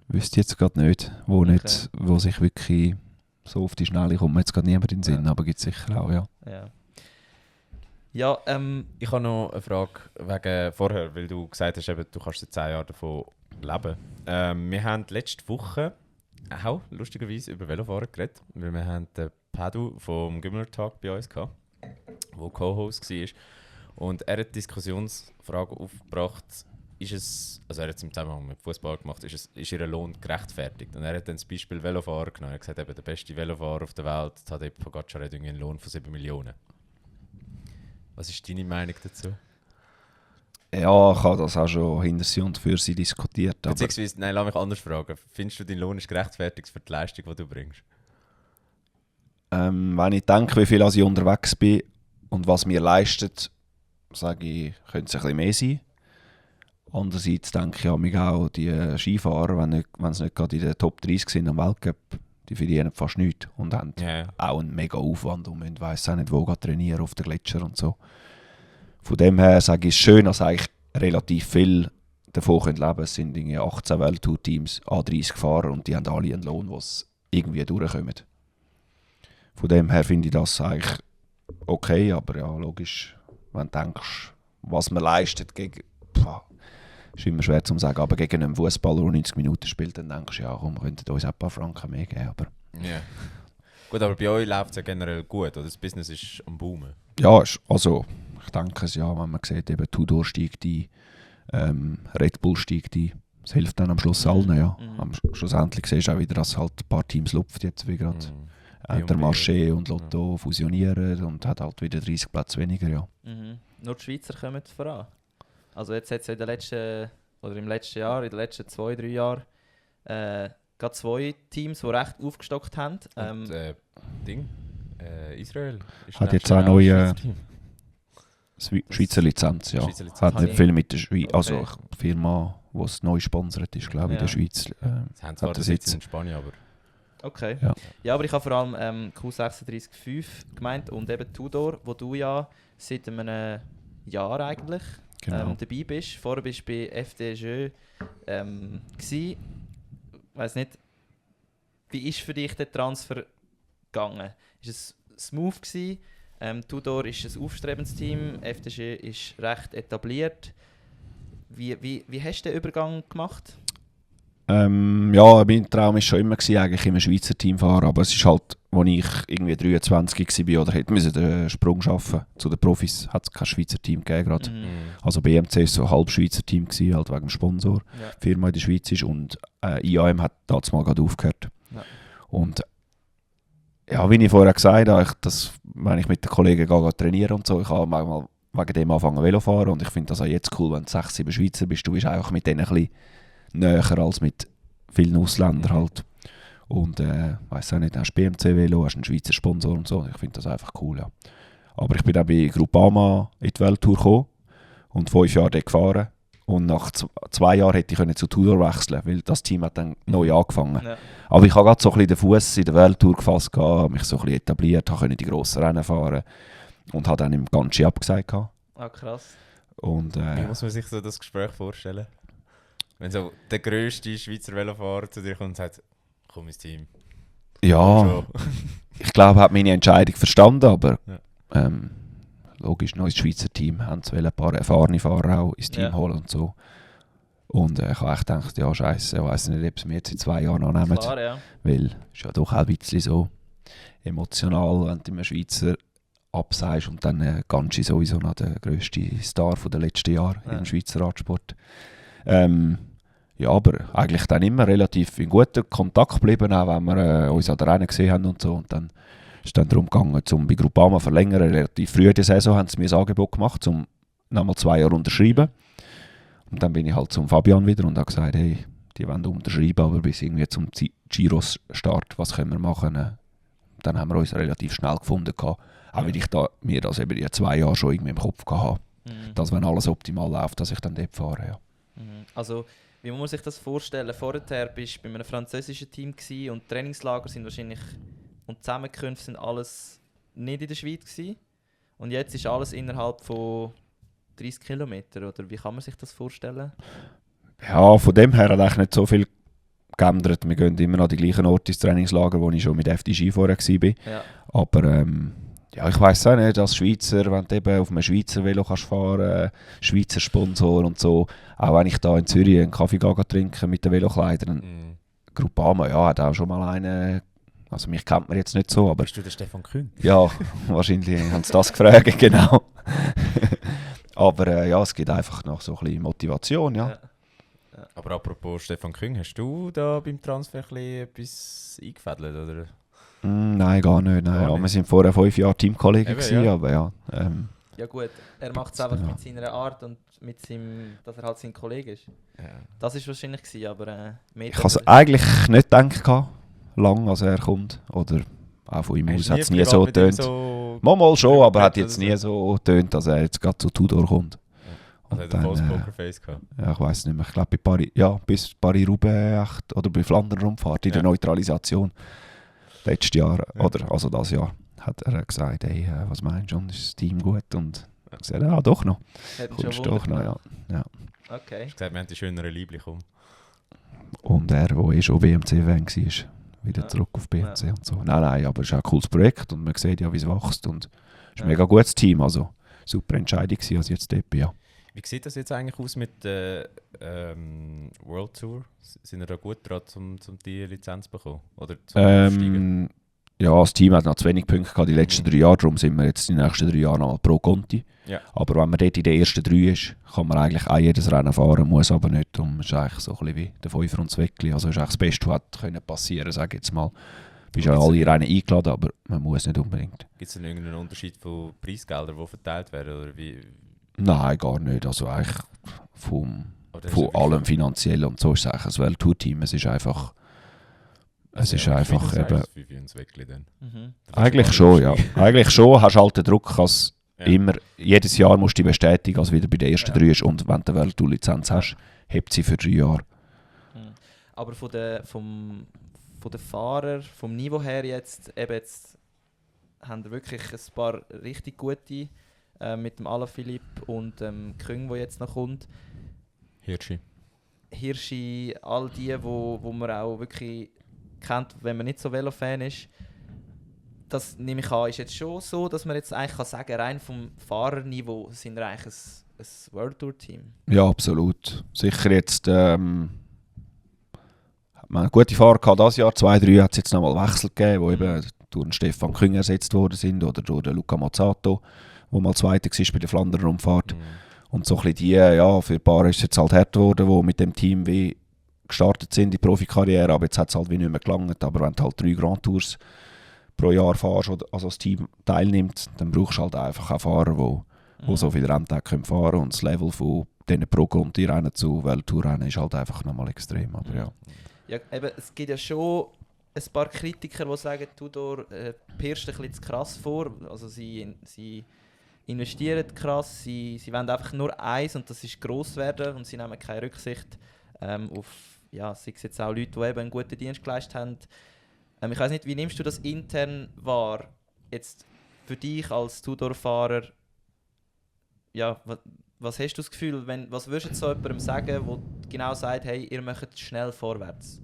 C: Wüsste jetzt gerade nicht, wo sich wirklich so auf die Schnelle kommt. Mir jetzt gerade niemand in den Sinn, aber gibt es sicher auch, ja.
A: Ja,
B: Ich habe noch eine Frage wegen vorher, weil du gesagt hast, eben, du kannst seit 10 Jahren davon leben. Wir haben letzte Woche auch lustigerweise über Velofahren geredet, weil wir haben den Padu vom Gimler Talk bei uns gehabt, der Co-Host war. Und er hat die Diskussionsfrage aufgebracht, ist es, also er hat es im Zusammenhang mit Fußball gemacht, ist ihr Lohn gerechtfertigt? Und er hat dann das Beispiel Velofahrer genommen. Er hat gesagt, eben, der beste Velofahrer auf der Welt, Tadej Pogacar, hat einen Lohn von 7 Millionen. Was ist deine Meinung dazu?
C: Ja, ich habe das auch schon hinter sie und für sie diskutiert. Aber
B: Beziehungsweise, nein, lass mich anders fragen. Findest du, dein Lohn ist gerechtfertigt für die Leistung, die du bringst?
C: wenn ich denke, wie viel ich unterwegs bin und was mir leistet, sage ich, könnte es ein bisschen mehr sein. Andererseits denke ich auch, die Skifahrer, wenn sie nicht gerade in den Top 30 sind am Weltcup, die verdienen fast nichts und haben auch einen mega Aufwand und müssen weiss auch nicht wo trainieren auf den Gletscher und so. Von dem her sage ich, es ist schön, dass eigentlich relativ viel davon leben können. Es sind irgendwie 18 Welttour-Teams, 30 Fahrer und die haben alle einen Lohn, wo sie irgendwie durchkommen. Von dem her finde ich das eigentlich okay, aber ja, logisch, wenn du denkst, was man leistet gegen... ist immer schwer zu sagen, aber gegen einen Fußballer, der 90 Minuten spielt, dann denkst du, ja komm, wir könnten uns ein paar Franken mehr geben. Aber
B: ja. Gut, aber bei euch läuft es ja generell gut, oder? Das Business ist am Boomen.
C: ja, also ich denke es ja, wenn man sieht, eben Tudor steigt ein, Red Bull steigt ein. Das hilft dann am Schluss allen, ja. Schlussendlich siehst du auch wieder, dass halt ein paar Teams lupft jetzt, wie gerade Intermarché und Lotto fusionieren und hat halt wieder 30 Plätze weniger, ja.
A: Nur die Schweizer kommen voran. Also jetzt hat es im letzten Jahr, in den letzten 2-3 Jahren, gerade 2 Teams, die recht aufgestockt haben.
B: Und, Israel ist
C: hat jetzt auch neue Schweizer Lizenz, ja.
B: Schweizer Lizenz.
C: Hat nicht viel mit der Schweiz, also eine Firma, die es neu sponsert ist, glaube ich, in der Schweiz.
B: Sie haben zwar den Sitz in Spanien, aber...
A: Okay.
C: Ja.
A: Ja, aber ich habe vor allem Q365 gemeint und eben Tudor, wo du ja seit einem Jahr eigentlich dabei bist. Vorher bist du bei FDJ gsi. Weiss nicht, wie ist für dich der Transfer gegangen? Ist es smooth gewesen? Tudor ist ein aufstrebendes Team, FDJ ist recht etabliert. Wie hast du den Übergang gemacht?
C: Ja, mein Traum war schon immer, eigentlich in einem Schweizer Team fahren, aber es ist halt, als ich irgendwie 23 war oder hätte müssen den Sprung schaffen zu den Profis, hat es kein Schweizer Team gegeben. Also BMC war so ein halb Schweizer Team, halt wegen dem Sponsor, die Firma in der Schweiz ist, und IAM hat damals mal gerade aufgehört. Ja. Und ja, wie ich vorher gesagt habe, wenn ich mit den Kollegen gehe trainieren und so, ich habe manchmal wegen dem anfangen Velo fahren und ich finde das auch jetzt cool, wenn du 6-7 Schweizer bist, du bist einfach mit denen ein bisschen näher als mit vielen Ausländern halt. Und weiss auch nicht, hast BMC-Velo, hast einen Schweizer Sponsor und so. Ich finde das einfach cool, ja. Aber ich bin dann bei Groupama in die Welttour gekommen und 5 Jahre dort gefahren. Und nach 2 Jahren hätte ich zu Tudor wechseln, weil das Team hat dann neu angefangen. Ja. Aber ich habe gerade so ein bisschen den Fuß in der Welttour gefasst, habe mich so ein bisschen etabliert, konnte die grossen Rennen fahren und habe dann im Ganchi abgesagt.
A: Ah, krass.
C: Und,
B: wie muss man sich so das Gespräch vorstellen? Wenn so der grösste Schweizer Velofahrer zu dir kommt und sagt, komm ins Team.
C: Ja, ich glaube, er hat meine Entscheidung verstanden, aber logisch, neues Schweizer Team, haben sie ein paar erfahrene Fahrer auch ins Team holen und so. Und ich habe echt gedacht, ja scheiße, ich weiss nicht, ob sie mir jetzt in 2 Jahren noch nehmen.
A: Klar, ja.
C: Weil es ist ja doch auch ein bisschen so emotional, wenn du einem Schweizer absagst und dann Ganchi sowieso noch der grösste Star der letzten Jahre im Schweizer Radsport. ja, aber eigentlich dann immer relativ in gutem Kontakt geblieben, auch wenn wir uns an der Rennen gesehen haben und so. Und dann ist dann darum gegangen, um bei Groupama zu verlängern. Relativ früh in der Saison haben sie mir ein Angebot gemacht, um nochmal 2 Jahre unterschreiben. Und dann bin ich halt zum Fabian wieder und habe gesagt, hey, die wollen unterschreiben, aber bis irgendwie zum Giro-Start, was können wir machen? Dann haben wir uns relativ schnell gefunden, auch weil ich mir das eben die 2 Jahre schon irgendwie im Kopf hatte, dass wenn alles optimal läuft, dass ich dann dort fahre. Ja.
A: Also, wie muss man sich das vorstellen? Vorher bist du bei einem französischen Team gewesen und Trainingslager sind wahrscheinlich und Zusammenkünfte sind alles nicht in der Schweiz gewesen. Und jetzt ist alles innerhalb von 30 Kilometern, oder wie kann man sich das vorstellen?
C: Ja, von dem her hat eigentlich nicht so viel geändert. Wir gehen immer an die gleichen Orte ins Trainingslager, wo ich schon mit FDG vorher war.
A: Ja.
C: Aber ja, ich weiss auch nicht, als Schweizer, wenn du eben auf einem Schweizer Velo kannst fahren, Schweizer Sponsor und so, auch wenn ich da in Zürich einen Kaffee trinke mit den Velokleidern, Groupama, ja, hat auch schon mal einen, also mich kennt man jetzt nicht so, aber...
B: Bist du der Stefan Kühn?
C: Ja, wahrscheinlich haben sie das gefragt, genau. Aber ja, es gibt einfach noch so ein bisschen Motivation, ja.
B: Aber apropos Stefan Kühn, hast du da beim Transfer etwas eingefädelt, oder?
C: Nein, gar nicht. Nein. Ja, wir waren vorher 5 Jahre Teamkollegen,
B: ja.
C: aber ja.
A: Ja gut, er macht es einfach mit seiner Art und mit seinem, dass er halt sein Kollege ist.
B: Ja.
A: Das war wahrscheinlich gewesen, aber...
C: ich habe es eigentlich nicht gedacht, lang, als er kommt. Oder auch von ihm aus hat es nie so getönt. Mal schon, aber hat jetzt nie so getönt, dass er jetzt gerade zu Tudor kommt.
B: Also hat er ein Pokerface gehabt?
C: Ja, ich weiss nicht mehr. Ich glaube bis Paris-Roubaix oder bei Flandern-Rundfahrt in der Neutralisation. Letztes Jahr, oder also das Jahr, hat er gesagt, hey, was meinst du, ist das Team gut? Und ich habe gesagt, ja, doch noch. Kommst doch noch, ja.
A: Okay.
B: Du hast gesagt, wir haben die schöneren Liebling.
C: Und er, der schon BMC-Fan war, wieder zurück auf BMC und so. Nein, aber es ist auch ein cooles Projekt und man sieht ja, wie es wächst. Und es ist ein mega gutes Team, also super Entscheidung gewesen, als ich jetzt dort bin, ja.
B: Wie sieht das jetzt eigentlich aus mit der World Tour? Sind wir da gut dran, um die Lizenz zu bekommen? Oder zum
C: ja, das Team hat noch zu wenig Punkte gehabt die letzten 3 Jahre, darum sind wir jetzt die nächsten 3 Jahre noch mal pro Conti.
B: Ja.
C: Aber wenn man dort in den ersten 3 ist, kann man eigentlich auch jedes Rennen fahren, muss aber nicht. Darum ist es eigentlich so ein bisschen wie der Fünfer und das Weckli. Also ist eigentlich das Beste, was passieren konnte, sage ich jetzt mal. Du bist ja alle Rennen eingeladen, aber man muss nicht unbedingt.
B: Gibt es denn irgendeinen Unterschied von Preisgeldern, die verteilt werden? Oder wie?
C: Nein, gar nicht. Also eigentlich von allem Finanziellen und so ist es eigentlich ein Welttour-Team. Es ist einfach... Es ist einfach eben... Eigentlich schon, ja. Eigentlich schon. Hast halt den Druck, dass immer, jedes Jahr musst du dich bestätigen, als wieder bei den ersten 3 ist. Und wenn du eine Welttour-Lizenz hast, hebt sie für 3 Jahre.
A: Aber von den Fahrern, vom Niveau her jetzt haben wir wirklich ein paar richtig gute mit dem Alaphilippe und dem Küng, der jetzt noch kommt. Hirschi, all die, wo man auch wirklich kennt, wenn man nicht so Velo-Fan ist. Das nehme ich an, ist jetzt schon so, dass man jetzt eigentlich sagen kann, rein vom Fahrerniveau sind wir eigentlich ein World Tour Team.
C: Ja, absolut. Sicher jetzt man gute Fahrer gehabt dieses Jahr, 2, 3 hat es jetzt nochmal Wechsel gegeben, wo eben durch den Stefan Küng ersetzt worden sind oder durch den Luca Mazzato, der mal Zweiter war bei der Flandern-Rundfahrt. Und so ein bisschen die, ja, für ein paar ist es jetzt halt hart geworden, die mit dem Team wie gestartet sind in die Profikarriere, aber jetzt hat es halt wie nicht mehr gelangt. Aber wenn du halt 3 Grand Tours pro Jahr fährst oder also das Team teilnimmt, dann brauchst du halt einfach auch Fahrer, die so viele Rennen fahren können. Und das Level von diesen Pro-Conti-Rennen zu Welttour-Rennen ist halt einfach nochmal extrem. Aber ja.
A: Ja, eben, es gibt ja schon ein paar Kritiker, die sagen, Tudor pirscht ein bisschen zu krass vor. Also sie investieren krass, sie wollen einfach nur eins und das ist gross werden und sie nehmen keine Rücksicht auf, ja, sei es jetzt auch Leute, die eben einen guten Dienst geleistet haben. Ich weiss nicht, wie nimmst du das intern wahr? Jetzt für dich als Tudor-Fahrer, ja, was hast du das Gefühl, was würdest du jetzt so jemandem sagen, der genau sagt, hey, ihr macht schnell vorwärts?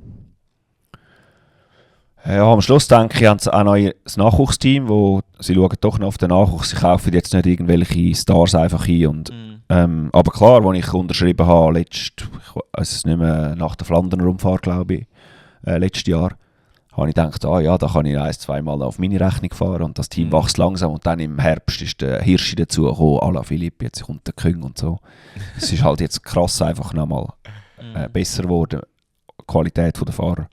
C: Ja, am Schluss denke ich, haben sie auch noch ein Nachwuchsteam, wo sie schauen doch noch auf den Nachwuchs. Sie kaufen jetzt nicht irgendwelche Stars einfach ein. Und, aber klar, als ich unterschrieben habe, ich weiß es nicht mehr, nach der Flandern-Rundfahrt, glaube ich, letztes Jahr, habe ich gedacht, ja, da kann ich 1-2 Mal auf meine Rechnung fahren und das Team wächst langsam. Und dann im Herbst ist der Hirschi dazu gekommen, Alaphilippe, jetzt kommt der Küng und so. Es ist halt jetzt krass einfach nochmal besser geworden, die Qualität der Fahrer.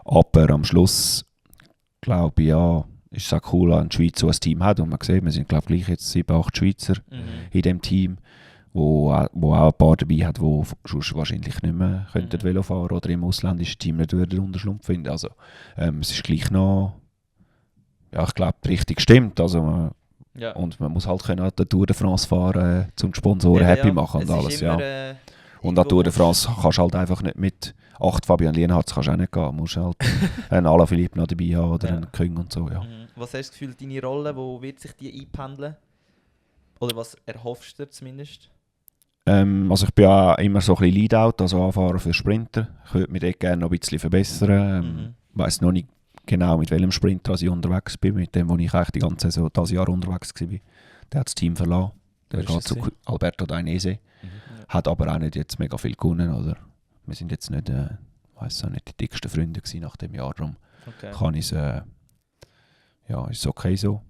C: Aber am Schluss, glaube ich, ja, ist es auch cool, wenn die Schweiz so ein Team hat. Und man sieht, wir sind, glaube ich, gleich jetzt 7, 8 Schweizer in diesem Team, wo auch ein paar dabei hat, die sonst wahrscheinlich nicht mehr könnten Velo fahren oder im ausländischen Team nicht den Unterschlupf finden. Also es ist gleich noch, ja, ich glaube, die Richtung stimmt. Also, und man muss halt können an der Tour de France fahren, um die Sponsoren happy machen und alles.
A: Immer,
C: ja. Und an der Tour de France kannst du halt einfach nicht mit 8 Fabian Lienhardt kannst du auch nicht gehen. Du musst halt einen Alaphilippe noch dabei haben oder einen Küng und so. Ja.
A: Was hast du das Gefühl, deine Rolle, wo wird sich die einpendeln? Oder was erhoffst du zumindest?
C: Also ich bin ja immer so ein bisschen Leadout, also Anfahrer für Sprinter. Ich würde mich dort gerne noch ein bisschen verbessern. Ich weiss noch nicht genau, mit welchem Sprinter ich unterwegs bin. Mit dem, wo ich eigentlich die ganze Saison, das Jahr unterwegs war. Der hat das Team verlassen. Der geht zu Alberto Dainese. Hat aber auch nicht jetzt mega viel gewonnen. Oder? Wir sind jetzt nicht, weiss auch nicht, die dicksten Freunde gewesen nach dem Jahr. Darum kann ich ja, ist okay so.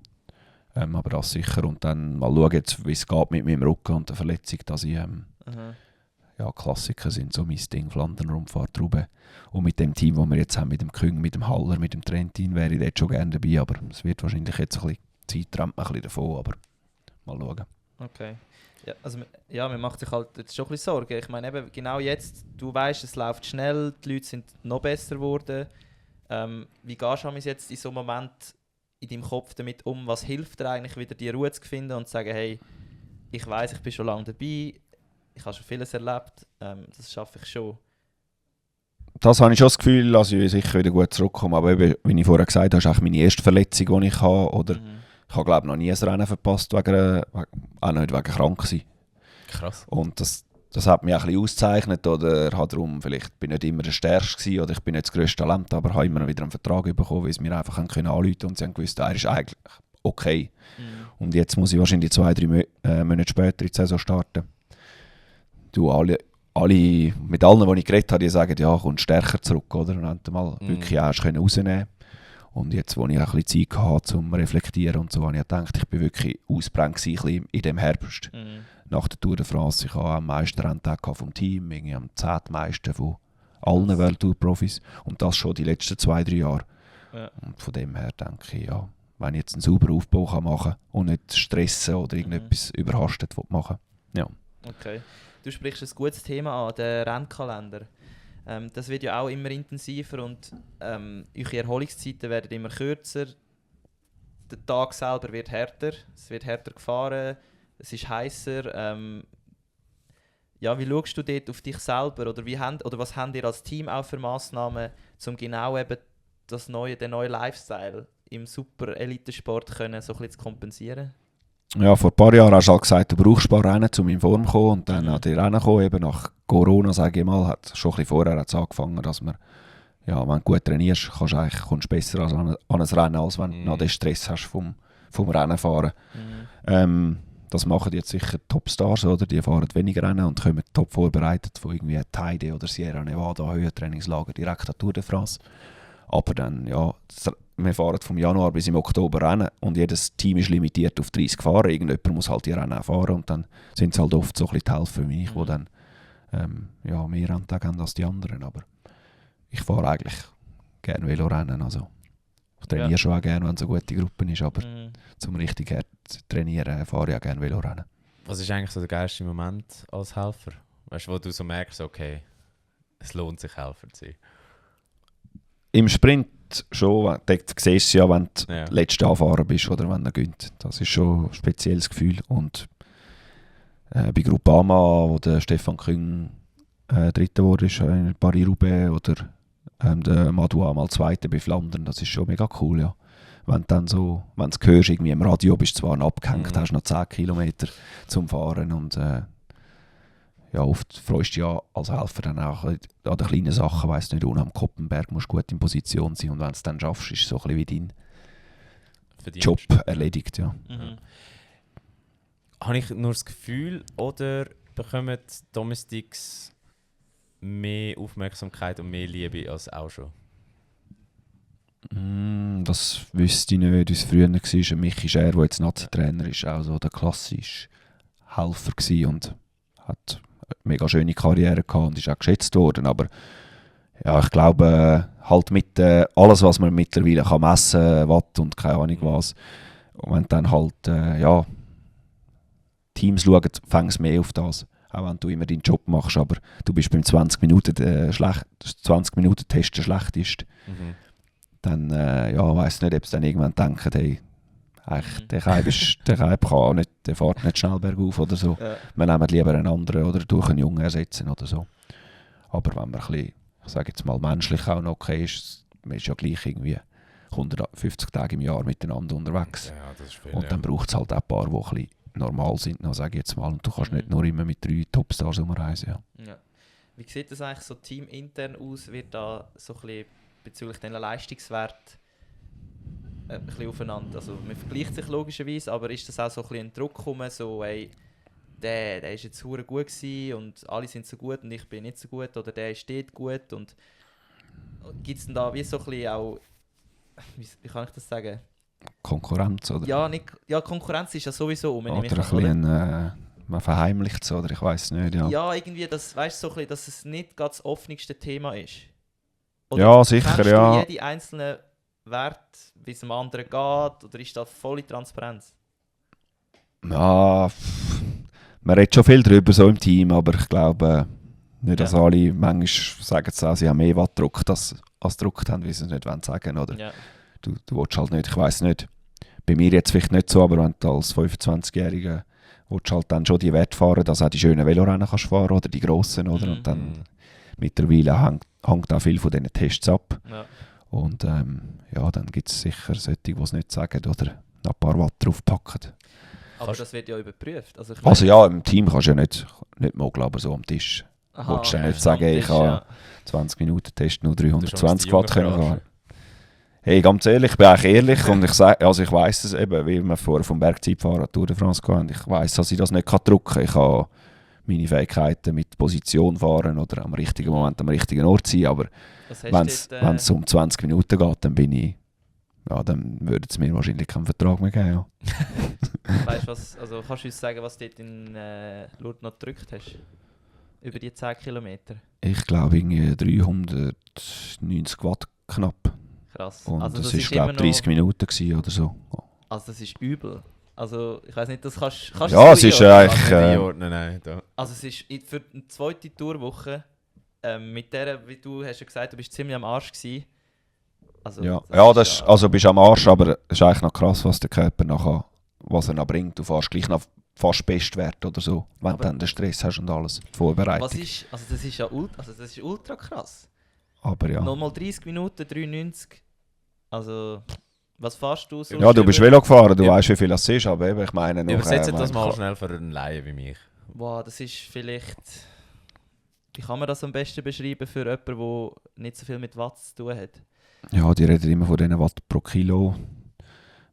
C: Aber das sicher. Und dann mal schauen, jetzt, wie es geht mit meinem Rücken und der Verletzung, dass ich ja, Klassiker sind so mein Ding, Flandern-Rundfahrt drüben. Und mit dem Team, das wir jetzt haben, mit dem Küng, mit dem Haller, mit dem Trentin, wäre ich dort schon gerne dabei. Aber es wird wahrscheinlich jetzt ein bisschen Zeit, trennt man ein bisschen davon, aber mal schauen.
A: Okay. Ja, also, ja, man macht sich halt jetzt schon ein bisschen Sorgen. Ich meine, eben genau jetzt, du weißt, es läuft schnell, die Leute sind noch besser geworden. Wie gehst du jetzt in so einem Moment in deinem Kopf damit um? Was hilft dir eigentlich, wieder die Ruhe zu finden und zu sagen, hey, ich weiss, ich bin schon lange dabei, ich habe schon vieles erlebt, das schaffe ich schon.
C: Das habe ich schon das Gefühl, dass ich sicher wieder gut zurückkomme. Aber eben, wie ich vorher gesagt habe, ist eigentlich meine erste Verletzung, die ich habe. Oder ich habe, glaube ich, noch nie ein Rennen verpasst, auch nicht wegen krank sein.
B: Krass. Und
C: das hat mich auch ein bisschen ausgezeichnet. Oder habe darum, vielleicht bin ich nicht immer der Stärkste gewesen, oder ich bin nicht das grösste Talent, aber habe immer wieder einen Vertrag bekommen, weil sie mir einfach anrufen können und sie haben gewusst, er ist eigentlich okay. Und jetzt muss ich wahrscheinlich 2-3 Monate später in die Saison starten. Mit allen, die ich geredet habe, die sagen, ja, kommst stärker zurück, oder? Und dann mal wirklich erst rausnehmen. Und jetzt, wo ich auch ein bisschen Zeit hatte, zum Reflektieren und so, habe ich gedacht, ich bin wirklich ausbrennt in dem Herbst. Nach der Tour de France. Ich hatte am meisten Renntage vom Team, irgendwie am 10. meisten von allen World Tour Profis. Und das schon die letzten 2-3 Jahre. Ja. Und von dem her denke ich, ja, wenn ich jetzt einen sauberen Aufbau machen kann und nicht stressen oder irgendetwas überhastet machen. Ja.
A: Okay. Du sprichst ein gutes Thema an, den Rennkalender. Das wird ja auch immer intensiver und eure Erholungszeiten werden immer kürzer. Der Tag selber wird härter, es wird härter gefahren, es ist heißer. Ja, wie schaust du dort auf dich selber oder was habt ihr als Team auch für Massnahmen, um genau eben den neuen Lifestyle im Super-Elitesport so ein bisschen zu kompensieren?
C: Ja, vor ein paar Jahren hast du halt gesagt, du brauchst ein paar Rennen, um in Form zu kommen. Und dann an die Rennen kommen, eben nach Corona, sage ich mal, hat schon ein bisschen vorher angefangen, dass man, ja, wenn du gut trainierst, kommst du besser an ein Rennen, als wenn du noch den Stress hast vom Rennenfahren. Das machen jetzt sicher Topstars, oder? Die fahren weniger Rennen und kommen top vorbereitet von irgendwie Teide oder Sierra Nevada, Höhentrainingslager, direkt an Tour de France. Aber dann, ja, wir fahren vom Januar bis im Oktober Rennen und jedes Team ist limitiert auf 30 Fahrer. Irgendjemand muss halt die Rennen fahren und dann sind es halt oft so ein bisschen die Helfer wie ich, die dann mehr Renntage haben als die anderen. Aber ich fahre eigentlich gerne Velorennen. Also ich trainiere schon auch gerne, wenn es eine gute Gruppe ist, aber zum richtig hart trainieren fahre ich auch gerne Velorennen.
B: Was ist eigentlich so der geilste Moment als Helfer? Weißt du, wo du so merkst, okay, es lohnt sich, Helfer zu sein?
C: Im Sprint schon, du siehst ja, wenn du der letzte Anfahrer bist oder wenn er gönnt. Das ist schon ein spezielles Gefühl. Und bei Groupama, wo der Stefan Küng Dritter wurde, in Paris-Roubaix oder der Madua mal Zweiter bei Flandern, das ist schon mega cool, ja. Wenn du es hörst, irgendwie im Radio bist du zwar abgehängt, hast noch 10 Kilometer zum Fahren und ja, oft freust du dich ja als Helfer dann auch an den kleinen Sachen, weiss nicht, unten am Koppenberg musst du gut in Position sein und wenn du es dann schaffst, ist es so ein bisschen wie dein Job erledigt, ja.
B: Habe ich nur das Gefühl, oder bekommen Domestics mehr Aufmerksamkeit und mehr Liebe als auch schon?
C: Das wüsste ich nicht, wie es früher war. Michi Scher, der jetzt Nazi-Trainer ist, auch so der klassische Helfer gewesen und hat mega schöne Karriere gehabt und ist auch geschätzt worden, aber ja, ich glaube, halt mit alles, was man mittlerweile kann messen, Watt und keine Ahnung was, und wenn dann halt, ja, Teams schauen, fängst du mehr auf das. Auch wenn du immer deinen Job machst, aber du bist beim 20 Minuten Test der Schlechteste. Dann weiss nicht, ob sie dann irgendwann denken, hey, eigentlich, der Kaib kann nicht, der fährt nicht schnell bergauf oder so.
A: Ja.
C: Wir nehmen lieber einen anderen oder durch einen Jungen ersetzen oder so. Aber wenn man ein bisschen, ich sage jetzt mal, menschlich auch noch okay ist, man ist ja gleich irgendwie 150 Tage im Jahr miteinander unterwegs.
B: Ja, das ist viel,
C: Und dann braucht es halt auch ein paar, die ein bisschen normal sind, noch, sage ich jetzt mal. Und du kannst nicht nur immer mit 3 Topstars umreisen. Ja.
A: Ja. Wie sieht das eigentlich so teamintern aus? Wird da so ein bisschen bezüglich diesen Leistungswert ein bisschen aufeinander? Also man vergleicht sich logischerweise, aber ist das auch so ein bisschen ein Druck gekommen, so ey, der ist jetzt verdammt gut gewesen und alle sind so gut und ich bin nicht so gut oder der steht gut und gibt es denn da wie so ein bisschen auch, wie kann ich das sagen?
C: Konkurrenz, oder?
A: Ja, Konkurrenz ist ja sowieso um.
C: Oder ein bisschen, man verheimlicht es, oder ich weiß nicht. Ja,
A: ja irgendwie, das, weißt, so ein bisschen, dass es nicht ganz das offenste Thema ist. Oder
C: ja sicher,
A: kennst
C: ja.
A: du jeden einzelnen Wert, wie es dem anderen geht, oder ist da volle Transparenz?
C: Ja, man redet schon viel darüber so im Team, aber ich glaube nicht, dass alle manchmal sagen, sie haben mehr Watt gedruckt, als gedruckt haben, wie sie es nicht sagen wollen. Oder?
A: Ja.
C: Du willst halt nicht, ich weiss nicht, bei mir jetzt vielleicht nicht so, aber wenn du als 25-Jähriger willst halt dann schon die Werte fahren, dass du auch die schönen Velorennen kannst fahren oder die grossen, oder? Und dann mittlerweile hängt auch viel von diesen Tests ab.
A: Ja.
C: Und dann gibt es sicher solche, die es nicht sagen oder noch ein paar Watt draufpacken.
A: Aber das wird ja überprüft. Also,
C: Also ja, im Team kannst du ja nicht mogeln, aber so am Tisch. Willst du ja nicht sagen, ich habe 20 Minuten Test nur 320 Watt können fahren. Hey, ganz ehrlich, ich bin eigentlich ehrlich und ich sage, also ich weiss es eben, wie wir vorher vom Bergzeitfahren Tour de France gehen, ich weiss, dass ich das nicht drücken kann. Ich habe meine Fähigkeiten mit Position fahren oder am richtigen Moment am richtigen Ort sein, aber wenn es um 20 Minuten geht, dann dann würde es mir wahrscheinlich keinen Vertrag mehr geben. Ja.
A: Weißt du was, also kannst du uns sagen, was du dort in Lourdes noch gedrückt hast? Über die 10 Kilometer?
C: Ich glaube irgendwie 390 Watt knapp.
A: Krass.
C: Und
A: also
C: das ist glaube 30 Minuten gewesen oder so.
A: Also das ist übel. Also ich weiß nicht, das kannst
C: ja, es ist eigentlich...
A: Also es ist für eine zweite Tourwoche, mit der, wie du hast ja gesagt, du bist ziemlich am Arsch gewesen. Also, also bist am Arsch, aber es ist eigentlich noch krass, was der Körper nachher, was er noch bringt. Du fährst gleich noch fast Bestwert oder so, wenn du dann den Stress hast und alles, die Vorbereitung. Das ist ja ultra krass.
C: Aber ja.
A: Nochmal 30 Minuten, 93. Also, was fährst du so?
C: Ja, du bist Velo gefahren, du weißt, wie viel das ist, aber eben, ich meine...
B: Übersetze das mal schnell für einen Laien wie mich.
A: Wow, das ist vielleicht... Wie kann man das am besten beschreiben für jemanden, der nicht so viel mit Watt zu tun hat?
C: Ja, die reden immer von diesen Watt pro Kilo.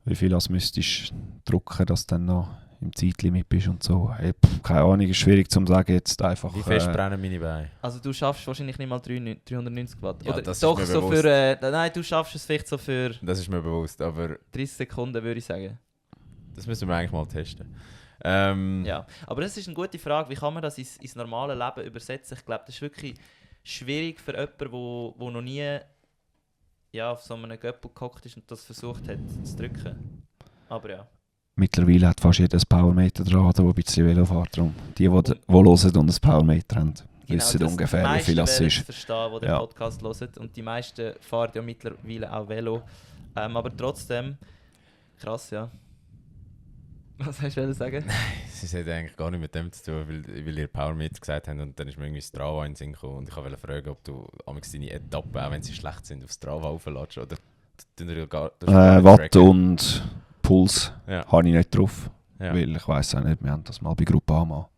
C: Wie viel das müsstest du drucken, dass du dann noch im Zeitlimit bist und so. Hey, keine Ahnung, ist schwierig zu sagen jetzt einfach...
B: Wie fest brennen meine Beine?
A: Also du schaffst wahrscheinlich nicht mal 390 Watt.
B: Ja,
A: oder
B: das
A: doch
B: ist mir
A: so
B: bewusst.
A: für... nein, du schaffst es vielleicht so für...
B: Das ist mir bewusst, aber...
A: 30 Sekunden würde ich sagen.
B: Das müssen wir eigentlich mal testen.
A: Ja, aber das ist eine gute Frage. Wie kann man das ins normale Leben übersetzen? Ich glaube, das ist wirklich schwierig für jemanden, der noch nie auf so einem Göppel gehockt ist und das versucht hat zu drücken. Aber ja.
C: Mittlerweile hat fast jeder ein Powermeter dran, der ein bisschen Velo fährt. Die hören und ein Powermeter haben, wissen ungefähr, wie viel das ist.
A: Verstehen, die den Podcast hören. Und die meisten fahren ja mittlerweile auch Velo. Aber trotzdem, krass, ja. Was hast du sagen?
B: Nein, sie hat eigentlich gar nicht mit dem zu tun, weil ihr Powermeter gesagt haben und dann ist mir irgendwie Strava in den Sinn gekommen und ich wollte fragen, ob du deine Etappen, auch wenn sie schlecht sind, auf Strava aufladest oder
C: Watt und Puls habe ich nicht drauf,
B: ja.
C: Weil ich weiss auch nicht, wir haben das mal bei Groupama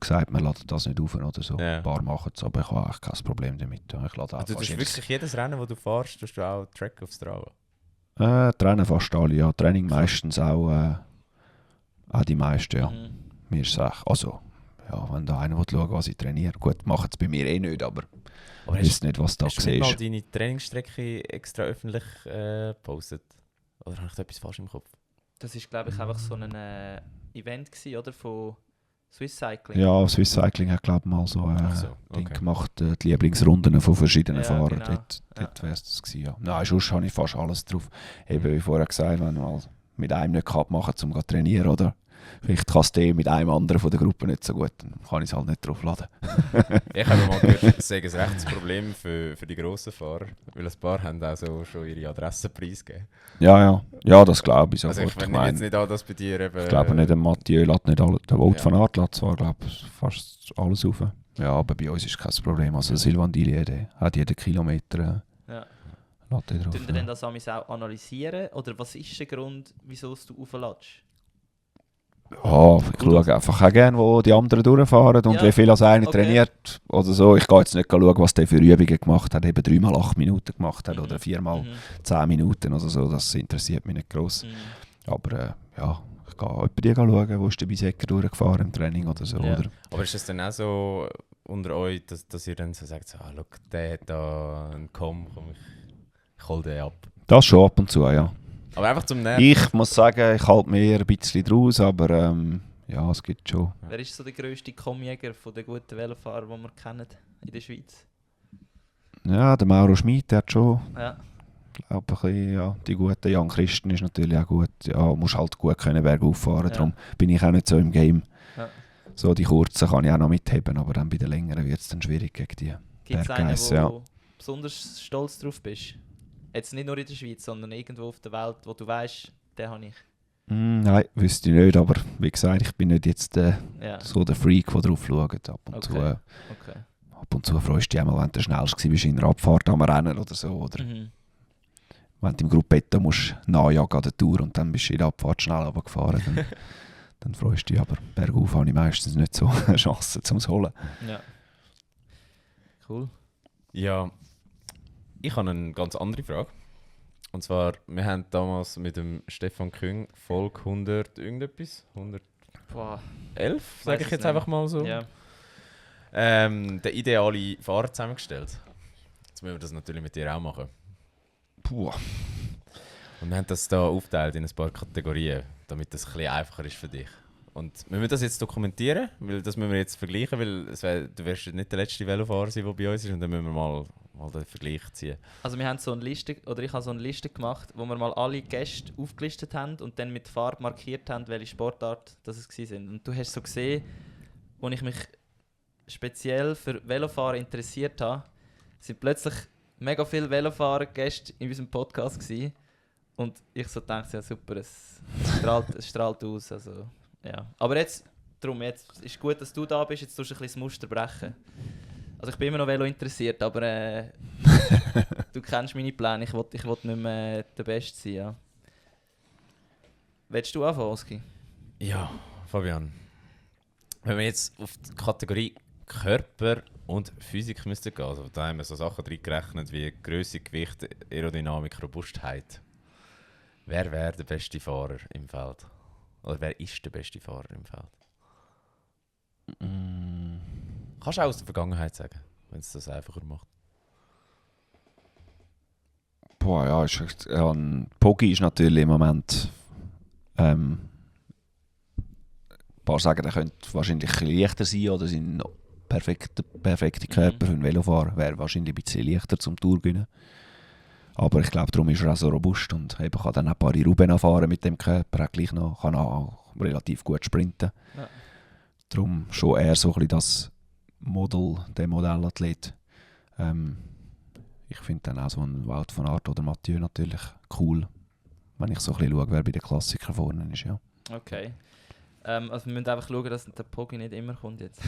C: gesagt, wir laden das nicht auf oder so.
B: Ja.
C: Ein paar machen es, aber ich habe eigentlich kein Problem damit. Ich lade
B: also du tust wirklich jedes Rennen, das du fährst, tust du auch Track auf Strava?
C: Trainen fast alle, ja. Training meistens auch die meisten, ja. Mir ist es also, ja, wenn da einer schauen will, was ich trainiere, gut, machen es bei mir eh nicht, aber ich weiß nicht, was da
B: siehst. Hast du mal deine Trainingsstrecke extra öffentlich gepostet? Oder habe ich da etwas falsch im Kopf?
A: Das war, glaube ich, einfach so ein Event gewesen, oder? Von Swiss Cycling.
C: Ja, Swiss Cycling hat, glaube ich, mal so Ding gemacht, die Lieblingsrunden von verschiedenen Fahrern.
A: Genau.
C: Dort wäre es das gewesen, ja. Nein, sonst habe ich fast alles drauf. Eben wie vorher gesagt, wenn man mal mit einem nicht machen kann, um zu trainieren, oder vielleicht kann es mit einem anderen von der Gruppe nicht so gut, dann kann ich es halt nicht draufladen.
B: Ich habe mal gehört, das sei ein rechtes Problem für die grossen Fahrer, weil ein paar haben auch so schon ihre Adressen preisgegeben.
C: Ja, das glaube ich sofort.
B: Also ich meine jetzt nicht an, dass bei dir eben...
C: Ich glaube nicht, der Mathieu lädt nicht alles, der Wout
B: Ja.
C: van Aert lädt zwar, glaube ich, fast alles auf. Ja, aber bei uns ist kein Problem. Also Sylvain Dillier, der hat jeden Kilometer
A: Ja.
C: lädt er drauf.
A: Tun ihr denn das auch analysieren? Oder was ist der Grund, wieso du aufladest?
C: Ja, ich schaue einfach auch gerne, wo die anderen durchfahren und
A: Ja,
C: wie viel als einer
A: okay.
C: trainiert oder so. Ich gehe jetzt nicht schauen, was der für Übungen gemacht hat, eben 3 mal 8 Minuten gemacht hat
A: Mhm.
C: oder 4 mal
A: Mhm.
C: 10 Minuten oder so. Das interessiert mich nicht gross.
A: Mhm.
C: Aber ja, ich gehe etwa die schauen, wo ist der Bisecker durchgefahren im Training oder so.
A: Ja.
C: Oder?
B: Aber ist es dann auch so unter euch, dass ihr dann so sagt, so, schau, der hat da einen komm ich hol den ab.
C: Das schon ab und zu, ja.
B: Aber einfach zum Nerven.
C: Ich muss sagen, ich halte mir ein bisschen draus, aber ja, es gibt schon.
A: Wer ist so der grösste Kommjäger von den guten Velofahrer, die wir kennen in der Schweiz?
C: Ja, der Mauro Schmid, der hat schon,
A: Ja.
C: glaube ich, ein bisschen, ja, die guten. Jan Christen ist natürlich auch gut. Ja, musst halt gut können bergauf fahren,
A: Ja.
C: darum bin ich auch nicht so im Game.
A: Ja.
C: So die kurzen kann ich auch noch mitheben, aber dann bei den längeren wird es dann schwierig gegen die.
A: Gibt es einen,
C: Berggeist,
A: wo
C: ja.
A: du besonders stolz drauf bist? Jetzt nicht nur in der Schweiz, sondern irgendwo auf der Welt, wo du weißt, den habe ich.
C: Nein, wüsste ich nicht, aber wie gesagt, ich bin nicht jetzt
A: Ja.
C: so der Freak, der drauf schaut. Ab und
A: Okay.
C: zu freust du dich einmal, wenn du schnellst bist in einer Abfahrt am Rennen oder so. Oder
A: Mhm.
C: wenn du im Gruppetto musst nachjagen an der Tour und dann bist du in der Abfahrt schnell runtergefahren, dann, dann freust du dich. Aber bergauf habe ich meistens nicht so Chancen zum Holen.
A: Ja. Cool.
B: Ja, ich habe eine ganz andere Frage. Und zwar, wir haben damals mit dem Stefan Küng Folge 100 irgendetwas, 111,
A: Boah.
B: sage
A: Weiss
B: ich
A: es
B: jetzt
A: nicht.
B: einfach mal so,
A: Ja.
B: den idealen Fahrer zusammengestellt. Jetzt müssen wir das natürlich mit dir auch machen.
C: Puh.
B: Und wir haben das da aufgeteilt in ein paar Kategorien, damit das ein bisschen einfacher ist für dich. Und wir müssen das jetzt dokumentieren, weil das müssen wir jetzt vergleichen, weil du wirst nicht der letzte Velofahrer sein, der bei uns ist, und dann müssen wir mal den Vergleich ziehen.
A: Also wir haben so eine Liste, oder ich habe so eine Liste gemacht, wo wir mal alle Gäste aufgelistet haben und dann mit Farbe markiert haben, welche Sportart das es gewesen sind. Und du hast so gesehen, als ich mich speziell für Velofahren interessiert habe, sind plötzlich mega viele Velofahrer-Gäste in unserem Podcast gewesen. Und ich so dachte, ja super, es strahlt aus. Also, ja. Aber jetzt ist gut, dass du da bist, jetzt tust du ein bisschen das Muster brechen. Also ich bin immer noch Velo interessiert, aber du kennst meine Pläne, ich will nicht mehr der Beste sein. Ja. Willst du anfangen, Oski?
B: Ja, Fabian. Wenn wir jetzt auf die Kategorie Körper und Physik müssten gehen, also da haben wir so Sachen drin gerechnet wie Größe, Gewicht, Aerodynamik, Robustheit. Wer wäre der beste Fahrer im Feld? Oder wer ist der beste Fahrer im Feld? Kannst du auch aus der Vergangenheit sagen, wenn es das einfacher macht.
C: Boah, ja, Poggi ist natürlich im Moment. Ein paar sagen, er könnte wahrscheinlich ein bisschen leichter sein oder sein perfekter Körper für einen Velofahrer wäre wahrscheinlich ein bisschen leichter zum Tour gewinnen. Aber ich glaube, darum ist er auch so robust und eben kann dann auch ein paar Ruben fahren mit dem Körper, auch gleich noch, kann auch relativ gut sprinten.
A: Ja.
C: Darum schon eher so ein bisschen das Modell, der Modellathlet. Ich finde dann auch so ein Wout van Aert oder Mathieu natürlich cool, wenn ich so ein bisschen schaue, wer bei den Klassikern vorne ist. Ja.
A: Okay. Also wir müssen einfach schauen, dass der Poggi nicht immer kommt jetzt.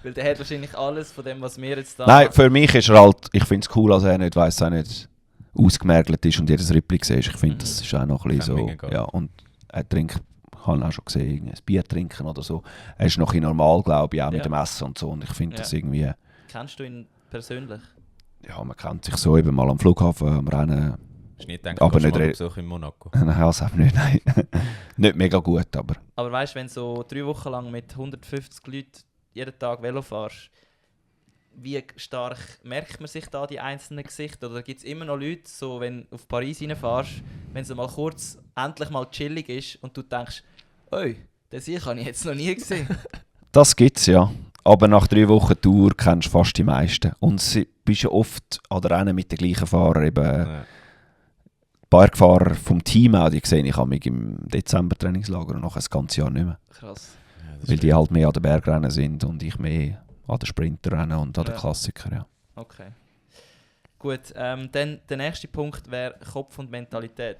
A: Weil der hat wahrscheinlich alles von dem, was wir jetzt da...
C: Nein, für mich ist er halt, ich finde es cool, dass er nicht weiss, er nicht ausgemergelt ist und jedes Rippli siehst. Ich finde, das ist auch noch ein bisschen so. Ja, und er trinkt, ich habe auch schon gesehen, ein Bier trinken oder so. Er ist noch ein normal, glaube ich, auch mit dem Essen und so. Und ich finde das irgendwie...
A: Kennst du ihn persönlich?
C: Ja, man kennt sich so eben mal am Flughafen, am Rennen.
B: Hast du nicht gedacht,
C: Aber
B: du
C: nicht
B: mal Besuch in Monaco?
C: Nein, also nicht, nein. Nicht mega gut, aber...
A: Aber weißt du, wenn du so 3 Wochen lang mit 150 Leuten jeden Tag Velo fährst, wie stark merkt man sich da die einzelnen Gesichter? Oder gibt es immer noch Leute, so wenn du auf Paris reinfährst, wenn es mal kurz endlich mal chillig ist und du denkst, «Oi, Den Sieg habe ich jetzt noch nie gesehen.
C: Das gibt's ja. Aber nach 3 Wochen Tour kennst du fast die meisten. Und du bist ja oft an der Rennen mit den gleichen Fahrern. Eben,
B: Ja.
C: Bergfahrer vom Team auch, die sehe ich mich im Dezember-Trainingslager und nachher das ganze Jahr nicht mehr.
A: Krass.
B: Ja, das
C: Weil
B: ist
C: die halt mehr an den Bergrennen sind und ich mehr an den Sprinterrennen und an den
A: Ja.
C: Klassikern. Ja.
A: Okay. Gut, dann der nächste Punkt wäre Kopf und Mentalität.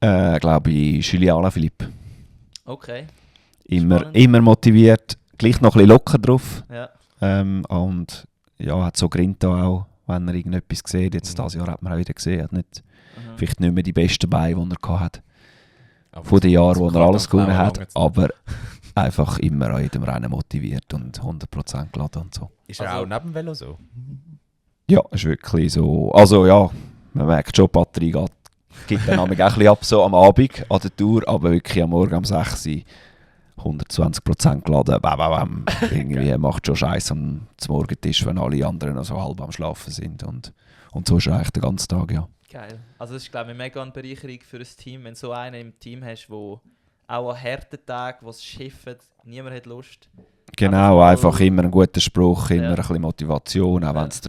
C: Glaube ich, Julien Alaphilippe.
A: Okay,
C: Immer,
A: Spannend.
C: immer motiviert, gleich noch ein bisschen locker drauf.
A: ja.
C: Und ja, hat so Grinto auch, wenn er irgendetwas sieht. Jetzt
B: Mhm.
C: dieses Jahr hat man auch wieder gesehen, hat nicht,
A: Mhm.
C: vielleicht nicht mehr die besten Beine, die er hatte.
B: aber
C: Von den Jahren,
B: zum
C: wo er
B: Karton
C: alles gewonnen
B: klauen
C: hat.
B: lange jetzt
C: Aber einfach immer an jedem Rennen motiviert und 100% geladen und so.
B: Ist er
A: Also-
B: auch neben dem Velo so?
C: Ja, ist wirklich so. Also ja, man merkt schon, die Batterie gibt dann auch ein bisschen ab so am Abend an der Tour, aber wirklich am Morgen um 6 Uhr 120% geladen. Bam, bam, bam. Irgendwie macht schon Scheiß am Morgentisch, wenn alle anderen noch so halb am Schlafen sind. Und so ist eigentlich der ganze Tag, ja.
A: Geil. Also das ist, glaube ich, mega eine Bereicherung für ein Team, wenn du so einen im Team hast, wo auch an harten Tagen, wo es schifft, niemand hat Lust.
C: Genau,
A: Einfach
C: einfach
A: mal-
C: immer ein guter Spruch, immer
A: Ja.
C: ein bisschen Motivation, auch
A: Ja.
C: wenn es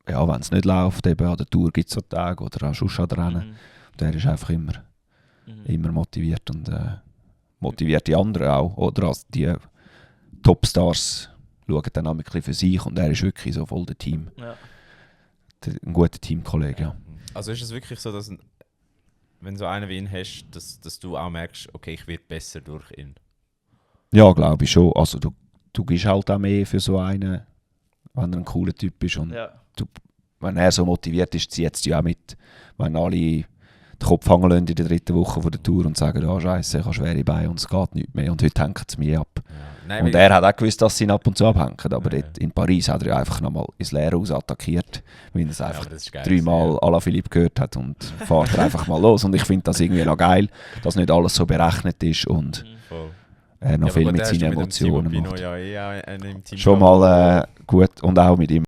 C: wenn's nicht läuft. Eben an der Tour gibt es so Tage oder auch sonst an der Rennen.
A: Mhm.
C: Der ist einfach immer
A: Mhm.
C: immer motiviert und motiviert die anderen auch. Oder als die Topstars schauen dann auch ein bisschen für sich und er ist wirklich so voll der Team.
A: Ja.
C: Ein guter Teamkollege, ja.
B: Also ist es wirklich so, dass wenn du so einen wie ihn hast, dass du auch merkst, okay, ich werde besser durch ihn?
C: Ja, glaube ich schon. Also du gibst halt auch mehr für so einen, wenn er ein cooler Typ ist. Und
A: Ja.
C: wenn er so motiviert ist, zieht es dich auch mit. Wenn alle den Kopf hängen lassen in der 3. Woche von der Tour und sagen, ah Scheiße, ich habe schwere Beine und es geht nicht mehr. Und heute hängt es mir ab.
B: Ja. Nein,
C: Und
B: weil-
C: er hat auch gewusst, dass sie ihn ab und zu abhängen. Aber
B: Ja.
C: dort in Paris hat er ja einfach nochmal ins Leere raus attackiert, weil er es
B: ja,
C: einfach
B: aber das ist geil,
C: 3-mal
B: ja.
C: Alaphilippe gehört hat und fährt er einfach mal los. Und ich finde das irgendwie noch geil, dass nicht alles so berechnet ist und
A: Mhm.
B: Voll.
C: er noch
B: Ja,
C: viel
B: aber
C: mit
B: gut, der hast
C: seinen
B: du mit dem Timo
C: Emotionen
B: Pino
C: macht.
B: ja eh auch einen im Team
C: Schon
B: gehabt,
C: mal gut und auch mit ihm